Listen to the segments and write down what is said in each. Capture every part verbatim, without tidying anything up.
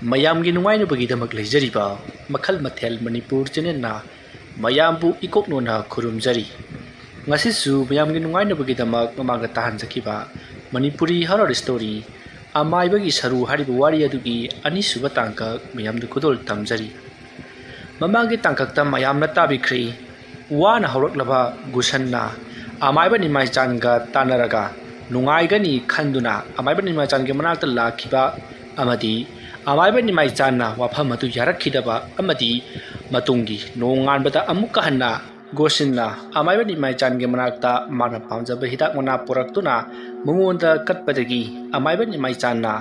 ꯃꯌꯥꯝꯒꯤ ꯅꯨꯡꯉꯥꯏꯅꯕꯒꯤꯗꯃꯛ ꯂꯩꯖꯔꯤꯕ ꯃꯈꯜ ꯃꯊꯦꯜ ꯃꯅꯤꯄꯨꯔ ꯆꯦꯅꯦꯜꯅ ꯃꯌꯥꯝꯕꯨ ꯏꯀꯣꯛꯅꯣꯅ ꯈꯨꯔꯨꯝꯖꯔꯤ꯫ ꯉꯁꯤꯁꯨ ꯃꯌꯥꯝꯒꯤ ꯅꯨꯡꯉꯥꯏꯅꯕꯒꯤꯗꯃꯛ ꯃꯃꯥꯡꯗ ꯇꯥꯍꯟꯖꯈꯤꯕ ꯃꯅꯤꯄꯨꯔꯤ ꯍꯣꯔꯔ ꯁ꯭ꯇꯣꯔꯤ ꯑꯃꯥꯏꯕꯒꯤ ꯁꯔꯨ ꯍꯥꯏꯔꯤꯕ ꯋꯥꯔꯤ ꯑꯗꯨꯒꯤ ꯑꯅꯤꯁꯨꯕ ꯇꯥꯡꯀꯛ ꯃꯌꯥꯝꯗ ꯈꯨꯗꯣꯜ ꯇꯝꯖꯔꯤ꯫ ꯃꯃꯥꯡꯒꯤ ꯇꯥꯡꯀꯛꯇ ꯃꯌꯥꯝꯅ ꯇꯥꯕꯤꯈ꯭ꯔꯤ꯫ ꯋꯥꯅ ꯍꯧꯔꯛꯂꯕ ꯒꯨꯁꯟꯅ ꯑꯃꯥꯏꯕ ꯅꯤꯃꯥꯏꯆꯥꯟꯒ ꯇꯥꯟꯅꯔꯒ ꯅꯨꯡꯉꯥꯏꯒꯅꯤ ꯈꯟꯗꯨꯅ ꯑꯃꯥꯏꯕ ꯅꯤꯃꯥꯏꯆꯥꯟꯒꯤ ꯃꯅꯥꯛꯇ ꯂꯥꯛꯈꯤꯕ ꯑꯃꯗꯤ ꯑꯃꯥꯏꯕ ꯅꯤꯃꯥꯏꯆꯥꯟꯅ ꯋꯥꯐꯝ ꯑꯗꯨ ꯌꯥꯔꯛꯈꯤꯗꯕ ꯑꯃꯗꯤ ꯃꯇꯨꯡꯒꯤ ꯅꯣꯡꯉꯥꯟꯕꯗ ꯑꯃꯨꯛꯀ ꯍꯟꯅ ꯒꯣꯁꯤꯟꯅ ꯑꯃꯥꯏꯕ ꯅꯤꯃꯥꯏꯆꯥꯟꯒꯤ ꯃꯅꯥꯛꯇ ꯃꯥꯅ ꯄꯥꯝꯖꯕ ꯍꯤꯗꯥꯛ ꯃꯅꯥ ꯄꯨꯔꯛꯇꯨꯅ ꯃꯉꯣꯟꯗ ꯀꯠꯄꯗꯒꯤ ꯑꯃꯥꯏꯕ ꯅꯤꯃꯥꯏꯆꯥꯟꯅ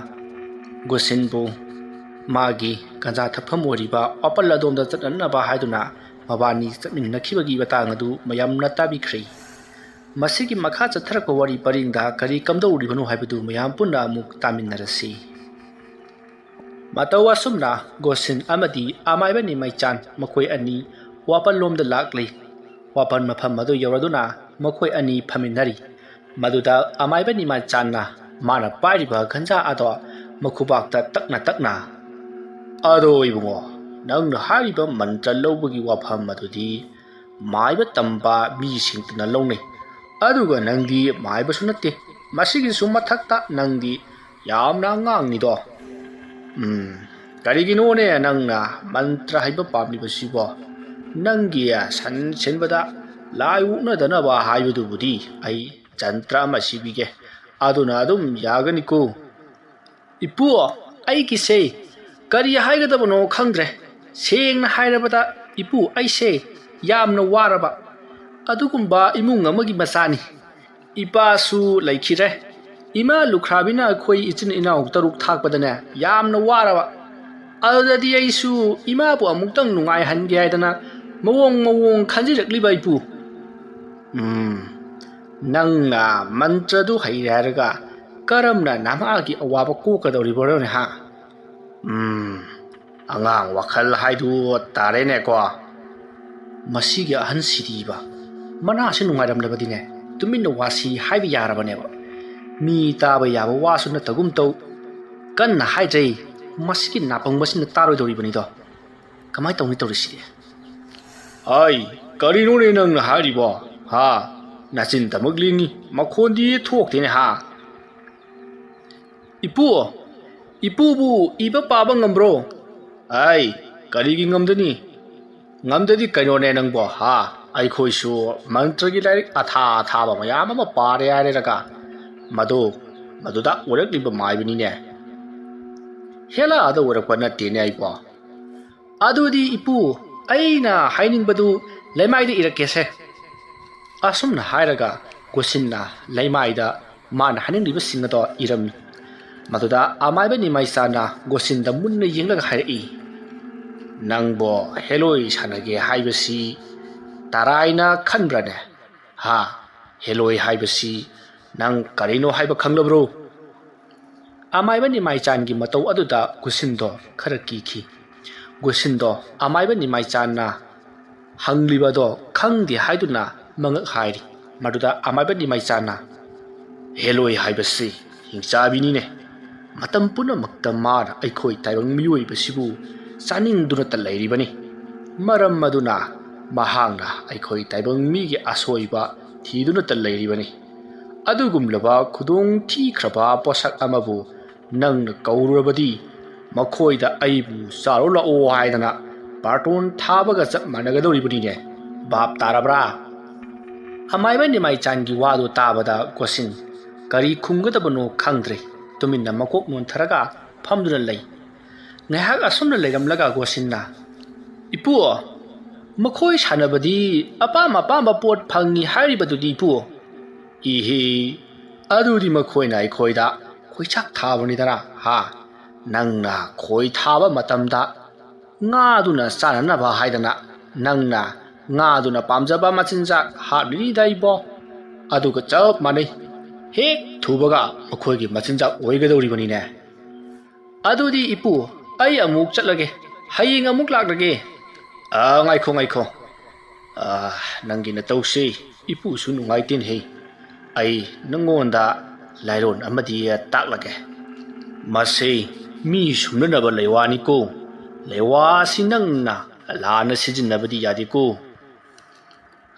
ꯒꯣꯁꯤꯟꯕꯨ ꯃꯥꯒꯤ ꯒꯟꯖꯥ ꯊꯛꯐꯝ ꯑꯣꯏꯔꯤꯕ ꯋꯥꯄꯜ ꯑꯗꯣꯝꯗ ꯆꯠꯅꯅꯕ ꯍꯥꯏꯗꯨꯅ ꯃꯕꯥꯅꯤ ꯆꯠꯃꯤꯟꯅꯈꯤꯕꯒꯤ ꯃꯇꯥꯡ ꯑꯗꯨ ꯃꯌꯥꯝꯅ ꯇꯥꯕꯤꯈ꯭ꯔꯦ꯫ ꯃꯁꯤꯒꯤ ꯃꯈꯥ ꯆꯠꯊꯔꯛꯄ ꯋꯥꯔꯤ ꯄꯔꯤꯡꯗ ꯀꯔꯤ ꯀꯝꯗꯧꯔꯤꯕꯅꯣ ꯍꯥꯏꯕꯗꯨ ꯃꯌꯥꯝ ꯄꯨꯟꯅ ꯑꯃꯨꯛ ꯇꯥꯃꯤꯟꯅꯔꯁꯤ꯫ ꯃꯇꯧ ꯑꯁꯨꯝꯅ ꯒꯣꯁꯤꯟ ꯑꯃꯗꯤ ꯑꯃꯥꯏꯕ ꯅꯤꯃꯥꯏꯆꯥꯟ ꯃꯈꯣꯏ ꯑꯅꯤ ꯋꯥꯄꯜꯂꯣꯝꯗ ꯂꯥꯛꯂꯤ꯫ ꯋꯥꯄꯜ ꯃꯐꯝ ꯑꯗꯨ ꯌꯧꯔꯗꯨꯅ ꯃꯈꯣꯏ ꯑꯅꯤ ꯐꯝꯃꯤꯟꯅꯔꯤ꯫ ꯃꯗꯨꯗ ꯑꯃꯥꯏꯕ ꯅꯤꯃꯥꯏꯆꯥꯟꯅ ꯃꯥꯅ ꯄꯥꯏꯔꯤꯕ ꯒꯟꯖꯥ ꯑꯗꯣ ꯃꯈꯨꯕꯥꯛꯇ ꯇꯛꯅ ꯇꯛꯅ, "ꯑꯗꯣ ꯏꯕꯨꯡꯉꯣ, ꯅꯪꯅ ꯍꯥꯏꯔꯤꯕ ꯃꯟꯇ꯭ꯔ ꯂꯧꯕꯒꯤ ꯋꯥꯐꯝ ꯑꯗꯨꯗꯤ ꯃꯥꯏꯕ ꯇꯝꯕ ꯃꯤꯁꯤꯡꯇꯅ ꯂꯧꯅꯩ꯫ ꯑꯗꯨꯒ ꯅꯪꯗꯤ ꯃꯥꯏꯕꯁꯨ ꯅꯠꯇꯦ꯫ ꯃꯁꯤꯒꯤꯁꯨ ꯃꯊꯛꯇ ꯅꯪꯗꯤ ꯌꯥꯝꯅ ꯑꯉꯥꯡꯅꯤꯗꯣ꯫ ꯎꯝ, ꯀꯔꯤꯒꯤꯅꯣꯅꯦ ꯅꯪꯅ ꯃꯟꯇ꯭ꯔ ꯍꯩꯕ ꯄꯥꯝꯂꯤꯕꯁꯤꯕꯣ? ꯅꯪꯒꯤ ꯁꯟ ꯁꯦꯟꯕꯗ ꯂꯥꯏ ꯑꯣꯛꯅꯗꯅꯕ ꯍꯥꯏꯕꯗꯨꯕꯨꯗꯤ ꯑꯩ ꯖꯟꯇ꯭ꯔ ꯑꯃ ꯁꯤꯕꯤꯒꯦ꯫ ꯑꯗꯨꯅ ꯑꯗꯨꯝ ꯌꯥꯒꯅꯤꯀꯣ?" "ꯏꯄꯨ, ꯑꯩꯒꯤꯁꯦ ꯀꯔꯤ ꯍꯥꯏꯒꯗꯕꯅꯣ ꯈꯪꯗ꯭ꯔꯦ꯫ ꯁꯦꯡꯅ ꯍꯥꯏꯔꯕꯗ, ꯏꯄꯨ, ꯑꯩꯁꯦ ꯌꯥꯝꯅ ꯋꯥꯔꯕ ꯑꯗꯨꯒꯨꯝꯕ ꯏꯃꯨꯡ ꯑꯃꯒꯤ ꯃꯆꯥꯅꯤ꯫ ꯏꯄꯥꯁꯨ ꯂꯩꯈꯤꯗ꯭ꯔꯦ꯫ ꯏꯃꯥ ꯂꯨꯈ꯭ꯔꯥꯕꯤꯅ ꯑꯩꯈꯣꯏ ꯏꯆꯤꯟ ꯏꯅꯥꯎ ꯇꯔꯨꯛ ꯊꯥꯛꯄꯗꯅꯦ ꯌꯥꯝꯅ ꯋꯥꯔꯕ꯫ ꯑꯗꯨꯗꯗꯤ ꯑꯩꯁꯨ ꯏꯃꯥꯕꯨ ꯑꯃꯨꯛꯇꯪ ꯅꯨꯡꯉꯥꯏꯍꯟꯒꯦ ꯍꯥꯏꯗꯅ ꯃꯑꯣꯡ ꯃꯑꯣꯡ ꯈꯟꯖꯤꯜꯂꯛꯂꯤꯕ, ꯏꯄꯨ꯫" "ꯎꯝ, ꯅꯪꯅ ꯃꯟꯇ꯭ꯔꯗꯨ ꯍꯩꯔꯦ ꯍꯥꯏꯔꯒ ꯀꯔꯝꯅ ꯅꯃꯥꯒꯤ ꯑꯋꯥꯕ ꯀꯣꯛꯀꯗꯧꯔꯤꯕꯅꯣꯅꯦ, ꯍꯥ? ꯎꯝ, ꯑꯉꯥꯡ ꯋꯥꯈꯜ ꯍꯥꯏꯗꯨ ꯇꯥꯔꯦꯅꯦꯀꯣ꯫" ꯃꯁꯤꯒꯤ ꯑꯍꯟꯁꯤꯗꯤꯕ, ꯃꯅꯥꯁꯤ ꯅꯨꯡꯉꯥꯏꯔꯝꯂꯕꯗꯤꯅꯦ, ꯇꯨꯃꯤꯟꯅ ꯋꯥꯁꯤ ꯍꯥꯏꯕ ꯌꯥꯔꯕꯅꯦꯕ꯫ ꯃꯤ ꯇꯥꯕ ꯌꯥꯕ ꯋꯥꯁꯨ ꯅꯠꯇꯒꯨꯝ ꯇꯧ꯫ ꯀꯟꯅ ꯍꯥꯏꯖꯩ, ꯃꯁꯤꯒꯤ ꯅꯥꯄꯪꯕꯁꯤꯅ ꯇꯥꯔꯣꯏꯗꯧꯔꯤꯕꯅꯤꯗꯣ꯫ ꯀꯃꯥꯏ ꯇꯧꯅꯤ ꯇꯧꯔꯤꯁꯤꯗꯤ? ꯑꯩ, ꯀꯔꯤꯅꯣꯅꯦ ꯅꯪꯅ ꯍꯥꯏꯔꯤꯕꯣ? ꯍꯥ? ꯅꯆꯤꯟ ꯇꯃꯛ ꯂꯦꯡꯉꯤ, ꯃꯈꯣꯟꯗꯤ ꯊꯣꯛꯇꯦꯅꯦ ꯍꯥ? ꯏꯄꯨ, ꯏꯄꯨꯕꯨ ꯏꯕ ꯄꯥꯕ ꯉꯝꯕ꯭ꯔꯣ? ꯑꯩ, ꯀꯔꯤꯒꯤ ꯉꯝꯗꯅꯤ? ꯉꯝꯗꯗꯤ ꯀꯩꯅꯣꯅꯦ ꯅꯪꯕꯣ ꯍꯥ? ꯑꯩꯈꯣꯏꯁꯨ ꯃꯟꯇ꯭ꯔꯒꯤ ꯂꯥꯏꯔꯤꯛ ꯑꯊꯥ ꯑꯊꯥꯕ ꯃꯌꯥꯝ ꯑꯃ ꯄꯥꯔꯦ ꯍꯥꯏꯔꯒ ꯃꯗꯨ, ꯃꯗꯨꯗ ꯑꯣꯏꯔꯛꯂꯤꯕ ꯃꯥꯏꯕꯅꯤꯅꯦ꯫ ꯍꯦꯂꯥꯗ ꯑꯣꯏꯔꯛꯄ ꯅꯠꯇꯦꯅꯦ ꯑꯩꯕꯣ꯫ ꯑꯗꯨꯗꯤ ꯏꯄꯨ, ꯑꯩꯅ ꯍꯥꯏꯅꯤꯡꯕꯗꯨ ꯂꯩꯃꯥꯏꯗ ꯏꯔꯛꯀꯦꯁꯦ꯫ ꯑꯁꯨꯝꯅ ꯍꯥꯏꯔꯒ ꯒꯣꯁꯤꯟꯅ ꯂꯩꯃꯥꯏꯗ ꯃꯥꯅ ꯍꯥꯏꯅꯤꯡꯂꯤꯕꯁꯤꯡ ꯑꯗꯣ ꯏꯔꯝꯃꯤ꯫ ꯃꯗꯨꯗ ꯑꯃꯥꯏꯕ ꯅꯤꯃꯥꯏꯆꯥꯅ ꯒꯣꯁꯤꯟꯗ ꯃꯨꯟꯅ ꯌꯦꯡꯂꯒ ꯍꯥꯏꯔꯛꯏ, "ꯅꯪꯕꯣ ꯍꯦꯂꯣꯏ ꯁꯥꯟꯅꯒꯦ ꯍꯥꯏꯕꯁꯤ ꯇꯔꯥꯏꯅ ꯈꯟꯕ꯭ꯔꯅꯦ? ꯍꯥ? ꯍꯦꯂꯣꯏ ꯍꯥꯏꯕꯁꯤ ꯅꯪ ꯀꯔꯤꯅꯣ ꯍꯥꯏꯕ ꯈꯪꯂꯕ꯭ꯔꯣ?" ꯑꯃꯥꯏꯕ ꯅꯤꯃꯥꯏꯆꯥꯟꯒꯤ ꯃꯇꯧ ꯑꯗꯨꯗ ꯒꯨꯁꯤꯟꯗꯣ ꯈꯔ ꯀꯤꯈꯤ꯫ ꯒꯨꯁꯤꯟꯗꯣ ꯑꯃꯥꯏꯕ ꯅꯤꯃꯥꯏꯆꯥꯟꯅ ꯍꯪꯂꯤꯕꯗꯣ ꯈꯪꯗꯦ ꯍꯥꯏꯗꯨꯅ ꯃꯉꯛ ꯍꯥꯏꯔꯤ꯫ ꯃꯗꯨꯗ ꯑꯃꯥꯏꯕ ꯅꯤꯃꯥꯏꯆꯥꯟꯅ, "ꯍꯦꯂꯣꯏ ꯍꯥꯏꯕꯁꯤ ꯍꯤꯡꯆꯥꯕꯤꯅꯤꯅꯦ꯫ ꯃꯇꯝ ꯄꯨꯝꯅꯃꯛꯇ ꯃꯥꯅ ꯑꯩꯈꯣꯏ ꯇꯥꯏꯕꯪ ꯃꯤꯑꯣꯏꯕꯁꯤꯕꯨ ꯆꯥꯅꯤꯡꯗꯨꯅꯇ ꯂꯩꯔꯤꯕꯅꯤ꯫ ꯃꯔꯝ ꯑꯗꯨꯅ ꯃꯍꯥꯛꯅ ꯑꯩꯈꯣꯏ ꯇꯥꯏꯕꯪ ꯃꯤꯒꯤ ꯑꯁꯣꯏꯕ ꯊꯤꯗꯨꯅꯇ ꯂꯩꯔꯤꯕꯅꯤ꯫ ꯑꯗꯨꯒꯨꯝꯂꯕ ꯈꯨꯗꯣꯡ ꯊꯤꯈ꯭ꯔꯕ ꯄꯣꯠꯁꯛ ꯑꯃꯕꯨ ꯅꯪꯅ ꯀꯧꯔꯨꯔꯕꯗꯤ ꯃꯈꯣꯏꯗ ꯑꯩꯕꯨ ꯆꯥꯔꯣ ꯂꯥꯛꯑꯣ ꯍꯥꯏꯗꯅ ꯕꯥꯔꯇꯣꯟ ꯊꯥꯕꯒ ꯆꯞ ꯃꯥꯟꯅꯒꯗꯧꯔꯤꯕꯅꯤꯅꯦ꯫ ꯚꯥꯞ ꯇꯥꯔꯕ꯭ꯔꯥ?" ꯑꯃꯥꯏꯕ ꯅꯤꯃꯥꯏꯆꯥꯟꯒꯤ ꯋꯥꯗꯨ ꯇꯥꯕꯗ ꯒꯣꯁꯤꯟ ꯀꯔꯤ ꯈꯨꯝꯒꯗꯕꯅꯣ ꯈꯪꯗ꯭ꯔꯦ꯫ ꯇꯨꯃꯤꯟꯅ ꯃꯀꯣꯛ ꯅꯣꯟꯊꯔꯒ ꯐꯝꯗꯨꯅ ꯂꯩ꯫ ꯉꯥꯏꯍꯥꯛ ꯑꯁꯨꯝꯅ ꯂꯩꯔꯝꯂꯒ ꯒꯣꯁꯤꯟꯅ, "ꯏꯄꯨ, ꯃꯈꯣꯏ ꯁꯥꯟꯅꯕꯗꯤ ꯑꯄꯥꯝ ꯑꯄꯥꯝꯕ ꯄꯣꯠ ꯐꯪꯉꯤ ꯍꯥꯏꯔꯤꯕꯗꯨꯗꯤ ꯏꯄꯨ?" "ꯏꯍꯤ, ꯑꯗꯨꯗꯤ ꯃꯈꯣꯏꯅ ꯑꯩꯈꯣꯏꯗ ꯈꯣꯏꯆꯥꯛ ꯊꯥꯕꯅꯤꯗꯅ ꯍꯥ? ꯅꯪꯅ ꯈꯣꯏ ꯊꯥꯕ ꯃꯇꯝꯗ ꯉꯥꯗꯨꯅ ꯆꯥꯅꯅꯕ ꯍꯥꯏꯗꯅ ꯅꯪꯅ ꯉꯥꯗꯨꯅ ꯄꯥꯝꯖꯕ ꯃꯆꯤꯟꯖꯥꯛ ꯍꯥꯞꯂꯤꯅꯤꯗ ꯏꯕꯣ꯫ ꯑꯗꯨꯒ ꯆꯞ ꯃꯥꯟꯅꯩ꯫ ꯍꯦꯛ ꯊꯨꯕꯒ ꯃꯈꯣꯏꯒꯤ ꯃꯆꯤꯟꯖꯥꯛ ꯑꯣꯏꯒꯗꯧꯔꯤꯕꯅꯤꯅꯦ꯫ ꯑꯗꯨꯗꯤ ꯏꯄꯨ, ꯑꯩ ꯑꯃꯨꯛ ꯆꯠꯂꯒꯦ꯫ ꯍꯌꯦꯡ ꯑꯃꯨꯛ ꯂꯥꯛꯂꯒꯦ꯫" "ꯑ, ꯉꯥꯏꯈꯣ, ꯉꯥꯏꯈꯣ꯫ ꯑ, ꯅꯪꯒꯤ ꯅꯇꯧꯁꯤ ꯏꯄꯨꯁꯨ ꯅꯨꯡꯉꯥꯏꯇꯦꯅꯦꯍꯦ꯫ ꯑꯩ ꯅꯪꯉꯣꯟꯗ ꯂꯥꯏꯔꯣꯟ ꯑꯃꯗꯤ ꯇꯥꯛꯂꯒꯦ꯫ ꯃꯁꯤ ꯃꯤ ꯁꯨꯝꯅꯅꯕ ꯂꯩꯋꯥꯅꯤꯀꯣ꯫ ꯂꯩꯋꯥꯁꯤ ꯅꯪꯅ ꯂꯥꯟꯅ ꯁꯤꯖꯤꯟꯅꯕꯗꯤ ꯌꯥꯗꯦꯀꯣ꯫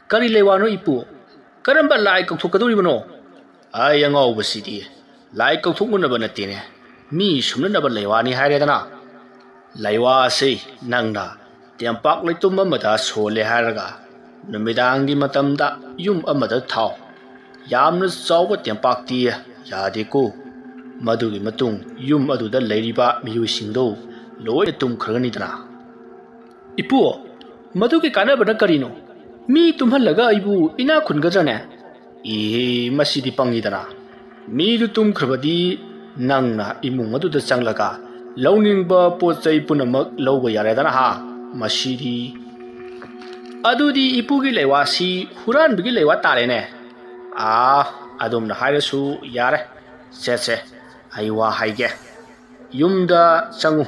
ꯀꯔꯤ ꯂꯩꯋꯥꯅꯣ ꯏꯄꯨ? ꯀꯔꯝꯕ ꯂꯥꯏ ꯀꯧꯊꯣꯛꯀꯗꯧꯔꯤꯕꯅꯣ? ꯑꯩ ꯑꯉꯥꯎꯕꯁꯤꯗꯤ ꯂꯥꯏ ꯀꯧꯊꯣꯛꯅꯅꯕ ꯅꯠꯇꯦꯅꯦ, ꯃꯤ ꯁꯨꯝꯅꯅꯕ ꯂꯩꯋꯥꯅꯤ ꯍꯥꯏꯔꯦꯗꯅ꯫ ꯂꯩꯋꯥꯁꯤ ꯅꯪꯅ ꯇꯦꯝꯄꯥꯛ ꯂꯩꯇꯨꯝ ꯑꯃꯗ ꯁꯣꯜꯂꯦ ꯍꯥꯏꯔꯒ ꯅꯨꯃꯤꯗꯥꯡꯒꯤ ꯃꯇꯝꯗ ꯌꯨꯝ ꯑꯃꯗ ꯊꯥꯎ꯫ ꯌꯥꯝꯅ ꯆꯥꯎꯕ ꯇꯦꯝꯄꯥꯛꯇꯤ ꯌꯥꯗꯦꯀꯣ꯫ ꯃꯗꯨꯒꯤ ꯃꯇꯨꯡ ꯌꯨꯝ ꯑꯗꯨꯗ ꯂꯩꯔꯤꯕ ꯃꯤꯑꯣꯏꯁꯤꯡꯗꯨ ꯂꯣꯏꯅ ꯇꯨꯝꯈ꯭ꯔꯒꯅꯤꯗꯅ꯫ ꯏꯄꯨ, ꯃꯗꯨꯒꯤ ꯀꯥꯟꯅꯕꯅ ꯀꯔꯤꯅꯣ? ꯃꯤ ꯇꯨꯝꯍꯜꯂꯒ ꯑꯩꯕꯨ ꯏꯅꯥꯛ ꯈꯨꯟꯒꯗ꯭ꯔꯅꯦ? ꯏꯍꯦ, ꯃꯁꯤꯗꯤ ꯄꯪꯉꯤꯗꯅ꯫ ꯃꯤꯗꯨ ꯇꯨꯝꯈ꯭ꯔꯕꯗꯤ ꯅꯪꯅ ꯏꯃꯨꯡ ꯑꯗꯨꯗ ꯆꯪꯂꯒ ꯂꯧꯅꯤꯡꯕ ꯄꯣꯠ ꯆꯩ ꯄꯨꯝꯅꯃꯛ ꯂꯧꯕ ꯌꯥꯔꯦꯗꯅ ꯍꯥ? ꯃꯁꯤꯗꯤ꯫ ꯑꯗꯨꯗꯤ ꯏꯄꯨꯒꯤ ꯂꯩꯋꯥꯁꯤ ꯍꯨꯔꯥꯟꯕꯒꯤ ꯂꯩꯋꯥ ꯇꯥꯔꯦꯅꯦ꯫ ꯑꯥ, ꯑꯗꯣꯝꯅ ꯍꯥꯏꯔꯁꯨ ꯌꯥꯔꯦ꯫ ꯁꯦ ꯁꯦ, ꯑꯩ ꯋꯥ ꯍꯥꯏꯒꯦ꯫ ꯌꯨꯝꯗ ꯆꯪꯉꯨ,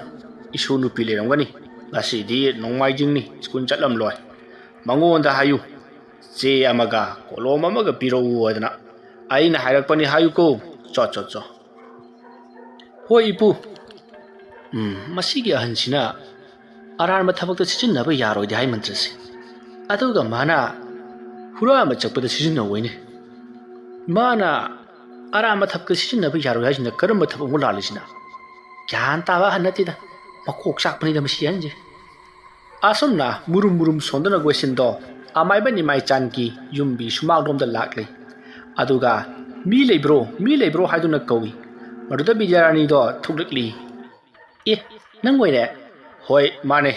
ꯏꯁꯨ ꯅꯨꯄꯤ ꯂꯩꯔꯝꯒꯅꯤ꯫ ꯉꯁꯤꯗꯤ ꯅꯣꯡꯃꯥꯏꯖꯤꯡꯅꯤ, ꯁ꯭ꯀꯨꯜ ꯆꯠꯂꯝꯂꯣꯏ꯫ ꯃꯉꯣꯟꯗ ꯍꯥꯏꯌꯨ, ꯆꯦ ꯑꯃꯒ ꯀꯣꯂꯣꯝ ꯑꯃꯒ ꯄꯤꯔꯛꯎ ꯍꯥꯏꯗꯅ꯫ ꯑꯩꯅ ꯍꯥꯏꯔꯛꯄꯅꯤ ꯍꯥꯏꯌꯨꯀꯣ꯫ ꯆꯣ ꯆꯣ ꯆꯣ꯫ ꯍꯣꯏ ꯏꯄꯨ꯫ ꯎꯝ, ꯃꯁꯤꯒꯤ ꯑꯍꯟꯁꯤꯅ ꯑꯔꯥꯟꯕ ꯊꯕꯛꯇ ꯁꯤꯖꯤꯟꯅꯕ ꯌꯥꯔꯣꯏꯗꯤ ꯍꯥꯏ ꯃꯟꯇ꯭ꯔꯁꯦ꯫ ꯑꯗꯨꯒ ꯃꯥꯅ ꯍꯨꯔꯥꯟꯕ ꯆꯠꯄꯗ ꯁꯤꯖꯤꯟꯅꯧ ꯍꯥꯏꯅꯦ꯫ ꯃꯥꯅ ꯑꯔꯥꯟꯕ ꯊꯕꯛꯇ ꯁꯤꯖꯤꯟꯅꯕ ꯌꯥꯔꯣꯏ ꯍꯥꯏꯁꯤꯅ ꯀꯔꯝꯕ ꯊꯕꯛꯅꯣ ꯂꯥꯜꯂꯤꯁꯤꯅ? ꯒ꯭ꯌꯥꯟ ꯇꯥꯕ ꯑꯍꯟ ꯅꯠꯇꯦꯗ꯫ ꯃꯀꯣꯛ ꯆꯥꯛꯄꯅꯤꯗ ꯃꯁꯤ ꯑꯍꯟꯁꯦ꯫ ꯑꯁꯨꯝꯅ ꯃꯨꯔꯨꯝ ꯃꯨꯔꯨꯝ ꯁꯣꯟꯗꯨꯅ ꯒꯣꯏꯁꯤꯟꯗꯣ ꯑꯃꯥꯏꯕ ꯅꯤꯃꯥꯏ ꯆꯥꯟꯒꯤ ꯌꯨꯝꯕꯤ ꯁꯨꯃꯥꯡꯂꯣꯝꯗ ꯂꯥꯛꯂꯤ꯫ ꯑꯗꯨꯒ "ꯃꯤ ꯂꯩꯕ꯭ꯔꯣ? ꯃꯤ ꯂꯩꯕ꯭ꯔꯣ?" ꯍꯥꯏꯗꯨꯅ ꯀꯧꯏ꯫ ꯃꯗꯨꯗ ꯕꯤꯗ꯭ꯌꯥꯔꯥꯅꯤꯗꯣ ꯊꯣꯛꯂꯛꯂꯤ꯫ "ꯑꯦ, ꯅꯪ ꯑꯣꯏꯔꯦ?" "ꯍꯣꯏ, ꯃꯥꯅꯦ꯫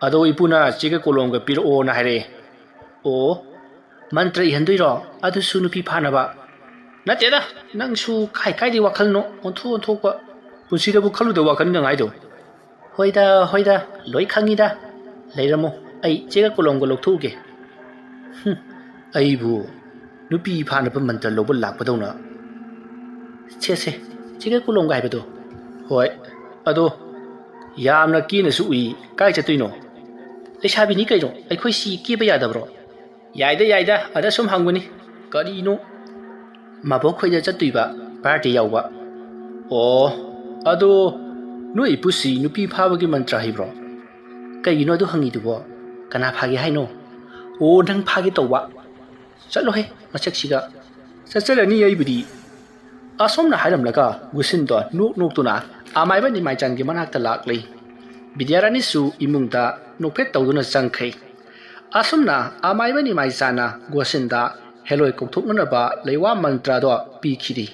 ꯑꯗꯣ ꯏꯄꯨꯅ ꯆꯦꯒ ꯀꯣꯂꯣꯝꯒ ꯄꯤꯔꯛꯑꯣꯅ ꯍꯥꯏꯔꯛꯑꯦ꯫" "ꯑꯣ, ꯃꯟꯇ꯭ꯔ ꯏꯍꯟꯗꯣꯏꯔꯣ? ꯑꯗꯨꯁꯨ ꯅꯨꯄꯤ ꯐꯥꯅꯕ?" "ꯅꯠꯇꯦꯗ, ꯅꯪꯁꯨ ꯀꯥꯏ ꯀꯥꯏꯗꯩ ꯋꯥꯈꯜꯅꯣ ꯑꯣꯟꯊꯣꯛ ꯑꯣꯟꯊꯣꯛꯄ꯫ ꯄꯨꯟꯁꯤꯗꯕꯨ ꯈꯜꯂꯨꯗꯕ ꯋꯥꯈꯜꯅꯤ ꯅꯪ ꯍꯥꯏꯗꯣ꯫" "ꯍꯣꯏꯗ, ꯍꯣꯏꯗ, ꯂꯣꯏ ꯈꯪꯉꯤꯗ꯫ ꯂꯩꯔꯝꯃꯣ, ꯑꯩ ꯆꯦꯒ ꯀꯣꯂꯣꯝꯒ ꯂꯧꯊꯣꯛꯎꯒꯦ꯫" "ꯍꯨꯝ, ꯑꯩꯕꯨ ꯅꯨꯄꯤ ꯐꯥꯅꯕ ꯃꯟꯇ꯭ꯔ ꯂꯧꯕ ꯂꯥꯛꯄꯗꯧꯅ꯫" "ꯁꯦ, ꯁꯦ, ꯆꯦꯒ ꯀꯣꯂꯣꯝꯒ ꯍꯥꯏꯕꯗꯣ?" "ꯍꯣꯏ, ꯑꯗꯣ ꯌꯥꯝꯅ ꯀꯦꯅꯁꯨ ꯎꯏ, ꯀꯥꯏ ꯆꯠꯇꯣꯏꯅꯣ?" "ꯂꯩꯁꯥꯕꯤꯅꯤ ꯀꯩꯅꯣ, ꯑꯩꯈꯣꯏ ꯁꯤ ꯀꯦꯕ ꯌꯥꯗꯕ꯭ꯔꯣ?" "ꯌꯥꯏꯗ, ꯌꯥꯏꯗ, ꯑꯗ ꯁꯨꯝ ꯍꯪꯕꯅꯤ꯫ ꯀꯔꯤꯅꯣ?" "ꯃꯕꯣꯛ ꯈꯣꯏꯗ ꯆꯠꯇꯣꯏꯕ, ꯕꯥꯔꯗꯦ ꯌꯥꯎꯕ꯫" "ꯑꯣ, ꯑꯗꯣ "ꯅꯣꯏ ꯏꯄꯨꯁꯤ ꯅꯨꯄꯤ ꯐꯥꯕꯒꯤ ꯃꯟꯇ꯭ꯔ ꯍꯩꯕ꯭ꯔꯣ? ꯀꯩꯒꯤꯅꯣ ꯑꯗꯨ ꯍꯪꯉꯤꯗꯨꯕꯣ? ꯀꯅꯥ ꯐꯥꯒꯦ ꯍꯥꯏꯅꯣ?" "ꯑꯣ, ꯅꯪ ꯐꯥꯒꯦ ꯇꯧꯕ? ꯆꯠꯂꯣꯍꯦ, ꯃꯁꯛꯁꯤꯒ!" "ꯆꯠꯆꯔꯅꯤ ꯑꯩꯕꯨꯗꯤ!" ꯑꯁꯣꯝꯅ ꯍꯥꯏꯔꯝꯂꯒ ꯒꯨꯁꯤꯟꯗꯣ ꯅꯣꯛ ꯅꯣꯛꯇꯨꯅ ꯑꯃꯥꯏꯕ ꯅꯤꯃꯥꯏꯆꯥꯟꯒꯤ ꯃꯅꯥꯛꯇ ꯂꯥꯛꯂꯤ꯫ ꯕꯤꯗ꯭ꯌꯥꯔꯥꯅꯤꯁꯨ ꯏꯃꯨꯡꯗ ꯅꯣꯛꯐꯦꯠ ꯇꯧꯗꯨꯅ ꯆꯪꯈ꯭ꯔꯦ꯫ ꯑꯁꯨꯝꯅ ꯑꯃꯥꯏꯕ ꯅꯤꯃꯥꯏꯆꯥꯟꯅ ꯒꯣꯁꯤꯟꯗ ꯍꯦꯂꯣꯏ ꯀꯧꯊꯣꯛꯅꯅꯕ ꯂꯩꯋꯥ ꯃꯟꯇ꯭ꯔꯗꯣ ꯄꯤꯈꯤꯔꯤ꯫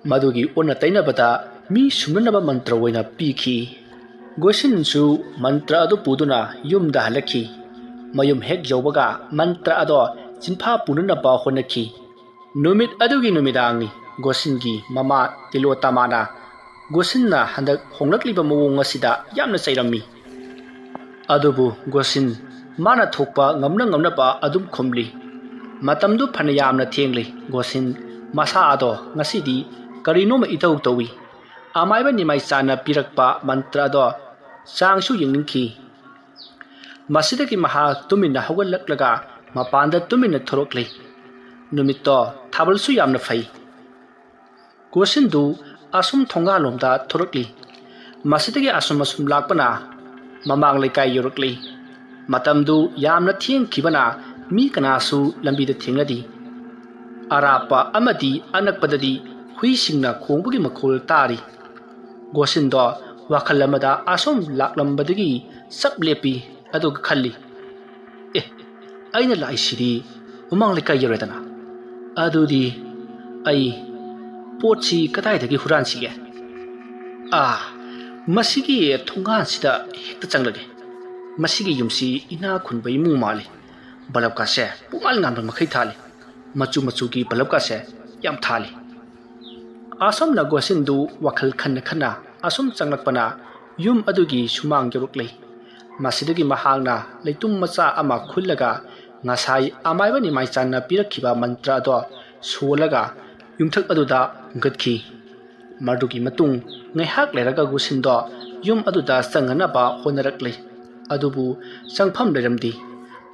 ꯃꯗꯨꯒꯤ ꯑꯣꯟꯅ ꯇꯩꯅꯕꯗ ꯃꯤ ꯁꯨꯝꯅꯅꯕ ꯃꯟꯇ꯭ꯔ ꯑꯣꯏꯅ ꯄꯤꯈꯤ꯫ ꯒꯣꯁꯤꯟꯁꯨ ꯃꯟꯇ꯭ꯔ ꯑꯗꯨ ꯄꯨꯗꯨꯅ ꯌꯨꯝꯗ ꯍꯜꯂꯛꯈꯤ꯫ ꯃꯌꯨꯝ ꯍꯦꯛ ꯌꯧꯕꯒ ꯃꯟꯇ꯭ꯔ ꯑꯗꯣ ꯆꯤꯟꯐꯥ ꯄꯨꯅꯅꯕ ꯍꯣꯠꯅꯈꯤ꯫ ꯅꯨꯃꯤꯠ ꯑꯗꯨꯒꯤ ꯅꯨꯃꯤꯗꯥꯡꯅꯤ꯫ ꯒꯣꯁꯤꯟꯒꯤ ꯃꯃꯥ ꯇꯤꯂꯣꯇꯃꯥꯅ ꯒꯣꯁꯤꯟꯅ ꯍꯟꯗꯛ ꯍꯣꯡꯂꯛꯂꯤꯕ ꯃꯑꯣꯡ ꯑꯁꯤꯗ ꯌꯥꯝꯅ ꯆꯩꯔꯝꯃꯤ꯫ ꯑꯗꯨꯕꯨ ꯒꯣꯁꯤꯟ ꯃꯥꯅ ꯊꯣꯛꯄ ꯉꯝꯅ ꯉꯝꯅꯕ ꯑꯗꯨꯝ ꯈꯨꯝꯂꯤ꯫ ꯃꯇꯝꯗꯨ ꯐꯅ ꯌꯥꯝꯅ ꯊꯦꯡꯂꯤ꯫ ꯒꯣꯁꯤꯟ ꯃꯁꯥ ꯑꯗꯣ ꯉꯁꯤꯗꯤ ꯀꯔꯤꯅꯣꯃ ꯏꯇꯧ ꯇꯧꯏ꯫ ꯑꯃꯥꯏꯕ ꯅꯤꯃꯥꯏꯆꯥꯅ ꯄꯤꯔꯛꯄ ꯃꯟꯇ꯭ꯔ ꯑꯗꯣ ꯆꯥꯡꯁꯨ ꯌꯦꯡꯅꯤꯡꯈꯤ꯫ ꯃꯁꯤꯗꯒꯤ ꯃꯍꯥꯛ ꯇꯨꯃꯤꯟꯅ ꯍꯧꯒꯠꯂꯛꯂꯒ ꯃꯄꯥꯟꯗ ꯇꯨꯃꯤꯟꯅ ꯊꯣꯔꯛꯂꯤ꯫ ꯅꯨꯃꯤꯠꯇꯣ ꯊꯥꯕꯜꯁꯨ ꯌꯥꯝꯅ ꯐꯩ꯫ ꯒꯣꯁꯤꯟꯗꯨ ꯑꯁꯨꯝ ꯊꯣꯡꯒꯥꯜꯂꯣꯝꯗ ꯊꯣꯔꯛꯂꯤ꯫ ꯃꯁꯤꯗꯒꯤ ꯑꯁꯨꯝ ꯑꯁꯨꯝ ꯂꯥꯛꯄꯅ ꯃꯃꯥꯡ ꯂꯩꯀꯥꯏ ꯌꯧꯔꯛꯂꯤ꯫ ꯃꯇꯝꯗꯨ ꯌꯥꯝꯅ ꯊꯦꯡꯈꯤꯕꯅ ꯃꯤ ꯀꯅꯥꯁꯨ ꯂꯝꯕꯤꯗ ꯊꯦꯡꯅꯗꯦ꯫ ꯑꯔꯥꯞꯄ ꯑꯃꯗꯤ ꯑꯅꯛꯄꯗꯗꯤ ꯍꯨꯏꯁꯤꯡꯅ ꯈꯣꯡꯕꯒꯤ ꯃꯈꯣꯜ ꯇꯥꯔꯤ꯫ ꯒꯣꯁꯤꯟꯗꯣ ꯋꯥꯈꯜ ꯑꯃꯗ ꯑꯁꯨꯝ ꯂꯥꯛꯂꯝꯕꯗꯒꯤ ꯆꯞ ꯂꯦꯞꯄꯤ꯫ ꯑꯗꯨꯒ ꯈꯜꯂꯤ, "ꯑꯦ, ꯑꯩꯅ ꯂꯥꯛꯏꯁꯤꯗꯤ ꯃꯃꯥꯡ ꯂꯩꯀꯥꯏ ꯌꯧꯔꯦꯗꯅ꯫ ꯑꯗꯨꯗꯤ ꯑꯩ ꯄꯣꯠꯁꯤ ꯀꯗꯥꯏꯗꯒꯤ ꯍꯨꯔꯥꯟꯁꯤꯒꯦ? ꯑꯥ, ꯃꯁꯤꯒꯤ ꯊꯣꯡꯒꯥꯟꯁꯤꯗ ꯍꯦꯛꯇ ꯆꯪꯂꯒꯦ꯫ ꯃꯁꯤꯒꯤ ꯌꯨꯝꯁꯤ ꯏꯅꯥꯛ ꯈꯨꯟꯕ ꯏꯃꯨꯡ ꯃꯥꯜꯂꯤ꯫ ꯕꯂꯞꯀꯥꯁꯦ ꯄꯨꯡꯉꯥꯟ ꯉꯥꯟꯕ ꯃꯈꯩ ꯊꯥꯜꯂꯤ꯫ ꯃꯆꯨ ꯃꯆꯨꯒꯤ ꯕꯂꯞꯀꯥꯁꯦ ꯌꯥꯝ ꯊꯥꯜꯂꯤ꯫" ꯑꯁꯨꯝꯅ ꯒꯣꯁꯤꯟꯗꯨ ꯋꯥꯈꯜ ꯈꯟꯅ ꯈꯟꯅ ꯑꯁꯨꯝ ꯆꯪꯂꯛꯄꯅ ꯌꯨꯝ ꯑꯗꯨꯒꯤ ꯁꯨꯃꯥꯡ ꯌꯧꯔꯛꯂꯦ꯫ ꯃꯁꯤꯗꯒꯤ ꯃꯍꯥꯛꯅ ꯂꯩꯇꯨꯝ ꯃꯆꯥ ꯑꯃ ꯈꯨꯜꯂꯒ ꯉꯁꯥꯏ ꯑꯃꯥꯏꯕ ꯅꯤꯃꯥꯏꯆꯥꯟꯅ ꯄꯤꯔꯛꯈꯤꯕ ꯃꯟꯇ꯭ꯔ ꯑꯗꯣ ꯁꯣꯜꯂꯒ ꯌꯨꯝꯊꯛ ꯑꯗꯨꯗ ꯍꯨꯟꯒꯠꯈꯤ꯫ ꯃꯗꯨꯒꯤ ꯃꯇꯨꯡ ꯉꯥꯏꯍꯥꯛ ꯂꯩꯔꯒ ꯒꯨꯁꯤꯟꯗꯣ ꯌꯨꯝ ꯑꯗꯨꯗ ꯆꯪꯅꯅꯕ ꯍꯣꯠꯅꯔꯛꯂꯤ꯫ ꯑꯗꯨꯕꯨ ꯆꯪꯐꯝ ꯂꯩꯔꯝꯗꯦ꯫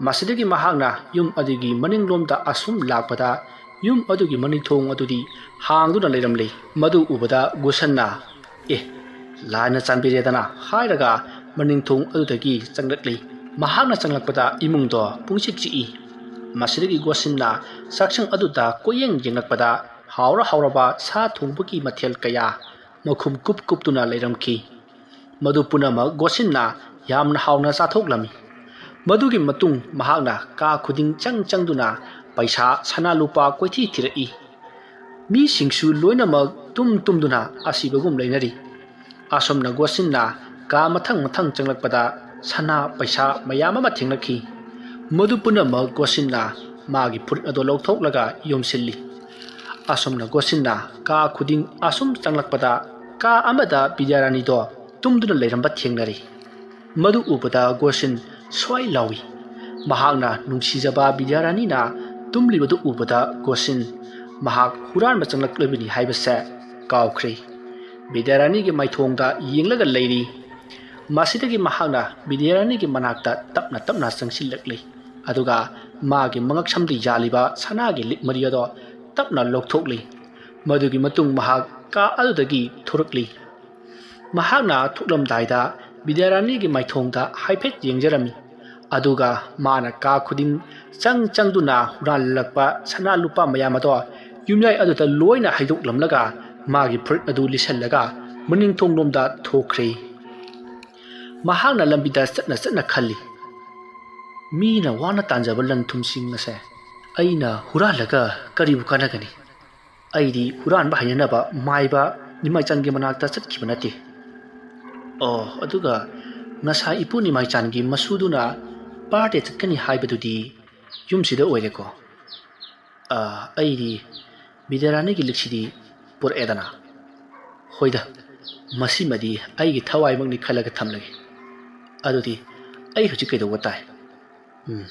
ꯃꯁꯤꯗꯒꯤ ꯃꯍꯥꯛꯅ ꯌꯨꯝ ꯑꯗꯨꯒꯤ ꯃꯅꯤꯡꯂꯣꯝꯗ ꯑꯁꯨꯝ ꯂꯥꯛꯄꯗ ꯌꯨꯝ ꯑꯗꯨꯒꯤ ꯃꯅꯤꯡꯊꯣꯡ ꯑꯗꯨꯗꯤ ꯍꯥꯡꯗꯨꯅ ꯂꯩꯔꯝꯂꯦ꯫ ꯃꯗꯨ ꯎꯕꯗ ꯒꯨꯁꯟꯅ, "ꯑꯦ, "ꯂꯥꯏꯅ ꯆꯥꯟꯕꯤꯔꯦꯗꯅ" ꯍꯥꯏꯔꯒ ꯃꯅꯤꯡꯊꯣꯡ ꯑꯗꯨꯗꯒꯤ ꯆꯪꯂꯛꯂꯤ꯫ ꯃꯍꯥꯛꯅ ꯆꯪꯂꯛꯄꯗ ꯏꯃꯨꯡꯗꯣ ꯄꯨꯡꯆꯤꯛ ꯆꯤꯛꯏ꯫ ꯃꯁꯤꯗꯒꯤ ꯒꯣꯁꯤꯟꯅ ꯆꯥꯛꯁꯪ ꯑꯗꯨꯗ ꯀꯣꯏꯌꯦꯡ ꯌꯦꯡꯂꯛꯄꯗ ꯍꯥꯎꯔ ꯍꯥꯎꯔꯕ ꯁꯥ ꯊꯣꯡꯕꯒꯤ ꯃꯊꯦꯜ ꯀꯌꯥ ꯃꯈꯨꯝ ꯀꯨꯞ ꯀꯨꯞꯇꯨꯅ ꯂꯩꯔꯝꯈꯤ꯫ ꯃꯗꯨ ꯄꯨꯝꯅꯃꯛ ꯒꯣꯁꯤꯟꯅ ꯌꯥꯝꯅ ꯍꯥꯎꯅ ꯆꯥꯊꯣꯛꯂꯝꯃꯤ꯫ ꯃꯗꯨꯒꯤ ꯃꯇꯨꯡ ꯃꯍꯥꯛꯅ ꯀꯥ ꯈꯨꯗꯤꯡ ꯆꯪ ꯆꯪꯗꯨꯅ ꯄꯩꯁꯥ, ꯁꯅꯥ ꯂꯨꯄꯥ ꯀꯣꯏꯊꯤ ꯊꯤꯔꯛꯏ꯫ ꯃꯤꯁꯤꯡꯁꯨ ꯂꯣꯏꯅꯃꯛ ꯇꯨꯝ ꯇꯨꯝꯗꯨꯅ ꯑꯁꯤꯕꯒꯨꯝ ꯂꯩꯅꯔꯤ꯫ ꯑꯁꯨꯝꯅ ꯒꯣꯁꯤꯟꯅ ꯀꯥ ꯃꯊꯪ ꯃꯊꯪ ꯆꯪꯂꯛꯄꯗ ꯁꯅꯥ ꯄꯩꯁꯥ ꯃꯌꯥꯝ ꯑꯃ ꯊꯦꯡꯅꯈꯤ꯫ ꯃꯗꯨ ꯄꯨꯝꯅꯃꯛ ꯒꯣꯁꯤꯟꯅ ꯃꯥꯒꯤ ꯐꯨꯔꯤꯠ ꯑꯗꯨ ꯂꯧꯊꯣꯛꯂꯒ ꯌꯣꯝꯁꯤꯜꯂꯤ꯫ ꯑꯁꯨꯝꯅ ꯒꯣꯁꯤꯟꯅ ꯀꯥ ꯈꯨꯗꯤꯡ ꯑꯁꯨꯝ ꯆꯪꯂꯛꯄꯗ ꯀꯥ ꯑꯃꯗ ꯕꯤꯗ꯭ꯌꯥꯔꯥꯅꯤꯗꯣ ꯇꯨꯝꯗꯨꯅ ꯂꯩꯔꯝꯕ ꯊꯦꯡꯅꯔꯤ꯫ ꯃꯗꯨ ꯎꯕꯗ ꯒꯣꯁꯤꯟ ꯁ꯭ꯋꯥꯏ ꯂꯥꯎꯏ꯫ ꯃꯍꯥꯛꯅ ꯅꯨꯡꯁꯤꯖꯕ ꯕꯤꯗ꯭ꯌꯥꯔꯥꯅꯤꯅ ꯇꯨꯝꯂꯤꯕꯗꯨ ꯎꯕꯗ ꯒꯣꯁꯤꯟ ꯃꯍꯥꯛ ꯍꯨꯔꯥꯟꯕ ꯆꯪꯂꯛꯂꯤꯕꯅꯤ ꯍꯥꯏꯕꯁꯦ ꯀꯥꯎꯈ꯭ꯔꯦ꯫ ꯕꯤꯗ꯭ꯌꯥꯔꯥꯅꯤꯒꯤ ꯃꯥꯏꯊꯣꯡꯗ ꯌꯦꯡꯂꯒ ꯂꯩꯔꯤ꯫ ꯃꯁꯤꯗꯒꯤ ꯃꯍꯥꯛꯅ ꯕꯤꯗ꯭ꯌꯥꯔꯥꯅꯤꯒꯤ ꯃꯅꯥꯛꯇ ꯇꯞꯅ ꯇꯞꯅ ꯆꯪꯁꯤꯜꯂꯛꯂꯤ꯫ ꯑꯗꯨꯒ ꯃꯥꯒꯤ ꯃꯉꯛꯁꯝꯗ ꯌꯥꯜꯂꯤꯕ ꯁꯅꯥꯒꯤ ꯂꯤꯛ ꯃꯔꯤ ꯑꯗꯣ ꯇꯞꯅ ꯂꯧꯊꯣꯛꯂꯤ꯫ ꯃꯗꯨꯒꯤ ꯃꯇꯨꯡ ꯃꯍꯥꯛ ꯀꯥ ꯑꯗꯨꯗꯒꯤ ꯊꯣꯔꯛꯂꯤ꯫ ꯃꯍꯥꯛꯅ ꯊꯣꯛꯂꯝꯗꯥꯏꯗ ꯕꯤꯗ꯭ꯌꯥꯔꯥꯅꯤꯒꯤ ꯃꯥꯏꯊꯣꯡꯗ ꯍꯥꯏꯐꯦꯠ ꯌꯦꯡꯖꯔꯝꯃꯤ꯫ ꯑꯗꯨꯒ ꯃꯥꯅ ꯀꯥ ꯈꯨꯗꯤꯡ ꯆꯪ ꯆꯪꯗꯨꯅ ꯍꯨꯔꯥꯟꯂꯛꯄ ꯁꯅꯥ ꯂꯨꯄꯥ ꯃꯌꯥꯝ ꯑꯗꯣ ꯌꯨꯝꯌꯥꯏ ꯑꯗꯨꯗ ꯂꯣꯏꯅ ꯍꯩꯗꯣꯛꯂꯝꯂꯒ ꯃꯥꯒꯤ ꯐꯨꯔꯤꯠ ꯑꯗꯨ ꯂꯤꯠꯁꯜꯂꯒ ꯃꯅꯤꯡꯊꯣꯡꯂꯣꯝꯗ ꯊꯣꯛꯈ꯭ꯔꯦ꯫ ꯃꯍꯥꯛꯅ ꯂꯝꯕꯤꯗ ꯆꯠꯅ ꯆꯠꯅ ꯈꯜꯂꯤ, "ꯃꯤꯅ ꯋꯥꯅ ꯇꯥꯟꯖꯕ ꯂꯟ ꯊꯨꯝꯁꯤꯡ ꯑꯁꯦ ꯑꯩꯅ ꯍꯨꯔꯥꯜꯂꯒ ꯀꯔꯤꯕꯨ ꯀꯥꯟꯅꯒꯅꯤ? ꯑꯩꯗꯤ ꯍꯨꯔꯥꯟꯕ ꯍꯩꯅꯅꯕ ꯃꯥꯏꯕ ꯅꯤꯃꯥꯏꯆꯥꯟꯒꯤ ꯃꯅꯥꯛꯇ ꯆꯠꯈꯤꯕ ꯅꯠꯇꯦ꯫ ꯑꯣ, ꯑꯗꯨꯒ ꯉꯁꯥꯏ ꯏꯄꯨ ꯅꯤꯃꯥꯏꯆꯥꯟꯒꯤ ꯃꯁꯨꯗꯨꯅ ꯕꯥꯔꯗꯦ ꯆꯠꯀꯅꯤ ꯍꯥꯏꯕꯗꯨꯗꯤ ꯌꯨꯝꯁꯤꯗ ꯑꯣꯏꯔꯦꯀꯣ꯫ ꯑꯥ, ꯑꯩꯗꯤ ꯕꯤꯗ꯭ꯌꯥꯔꯥꯅꯤꯒꯤ ꯂꯤꯛꯁꯤꯗꯤ ꯄꯨꯔꯛꯑꯦꯗꯅ꯫ ꯍꯣꯏꯗ, ꯃꯁꯤꯃꯗꯤ ꯑꯩꯒꯤ ꯊꯋꯥꯏꯃꯛꯅꯤ ꯈꯜꯂꯒ ꯊꯝꯂꯒꯦ꯫ ꯑꯗꯨꯗꯤ ꯑꯩ ꯍꯧꯖꯤꯛ ꯀꯩꯗꯧꯕ ꯇꯥꯏ? ꯎꯝ,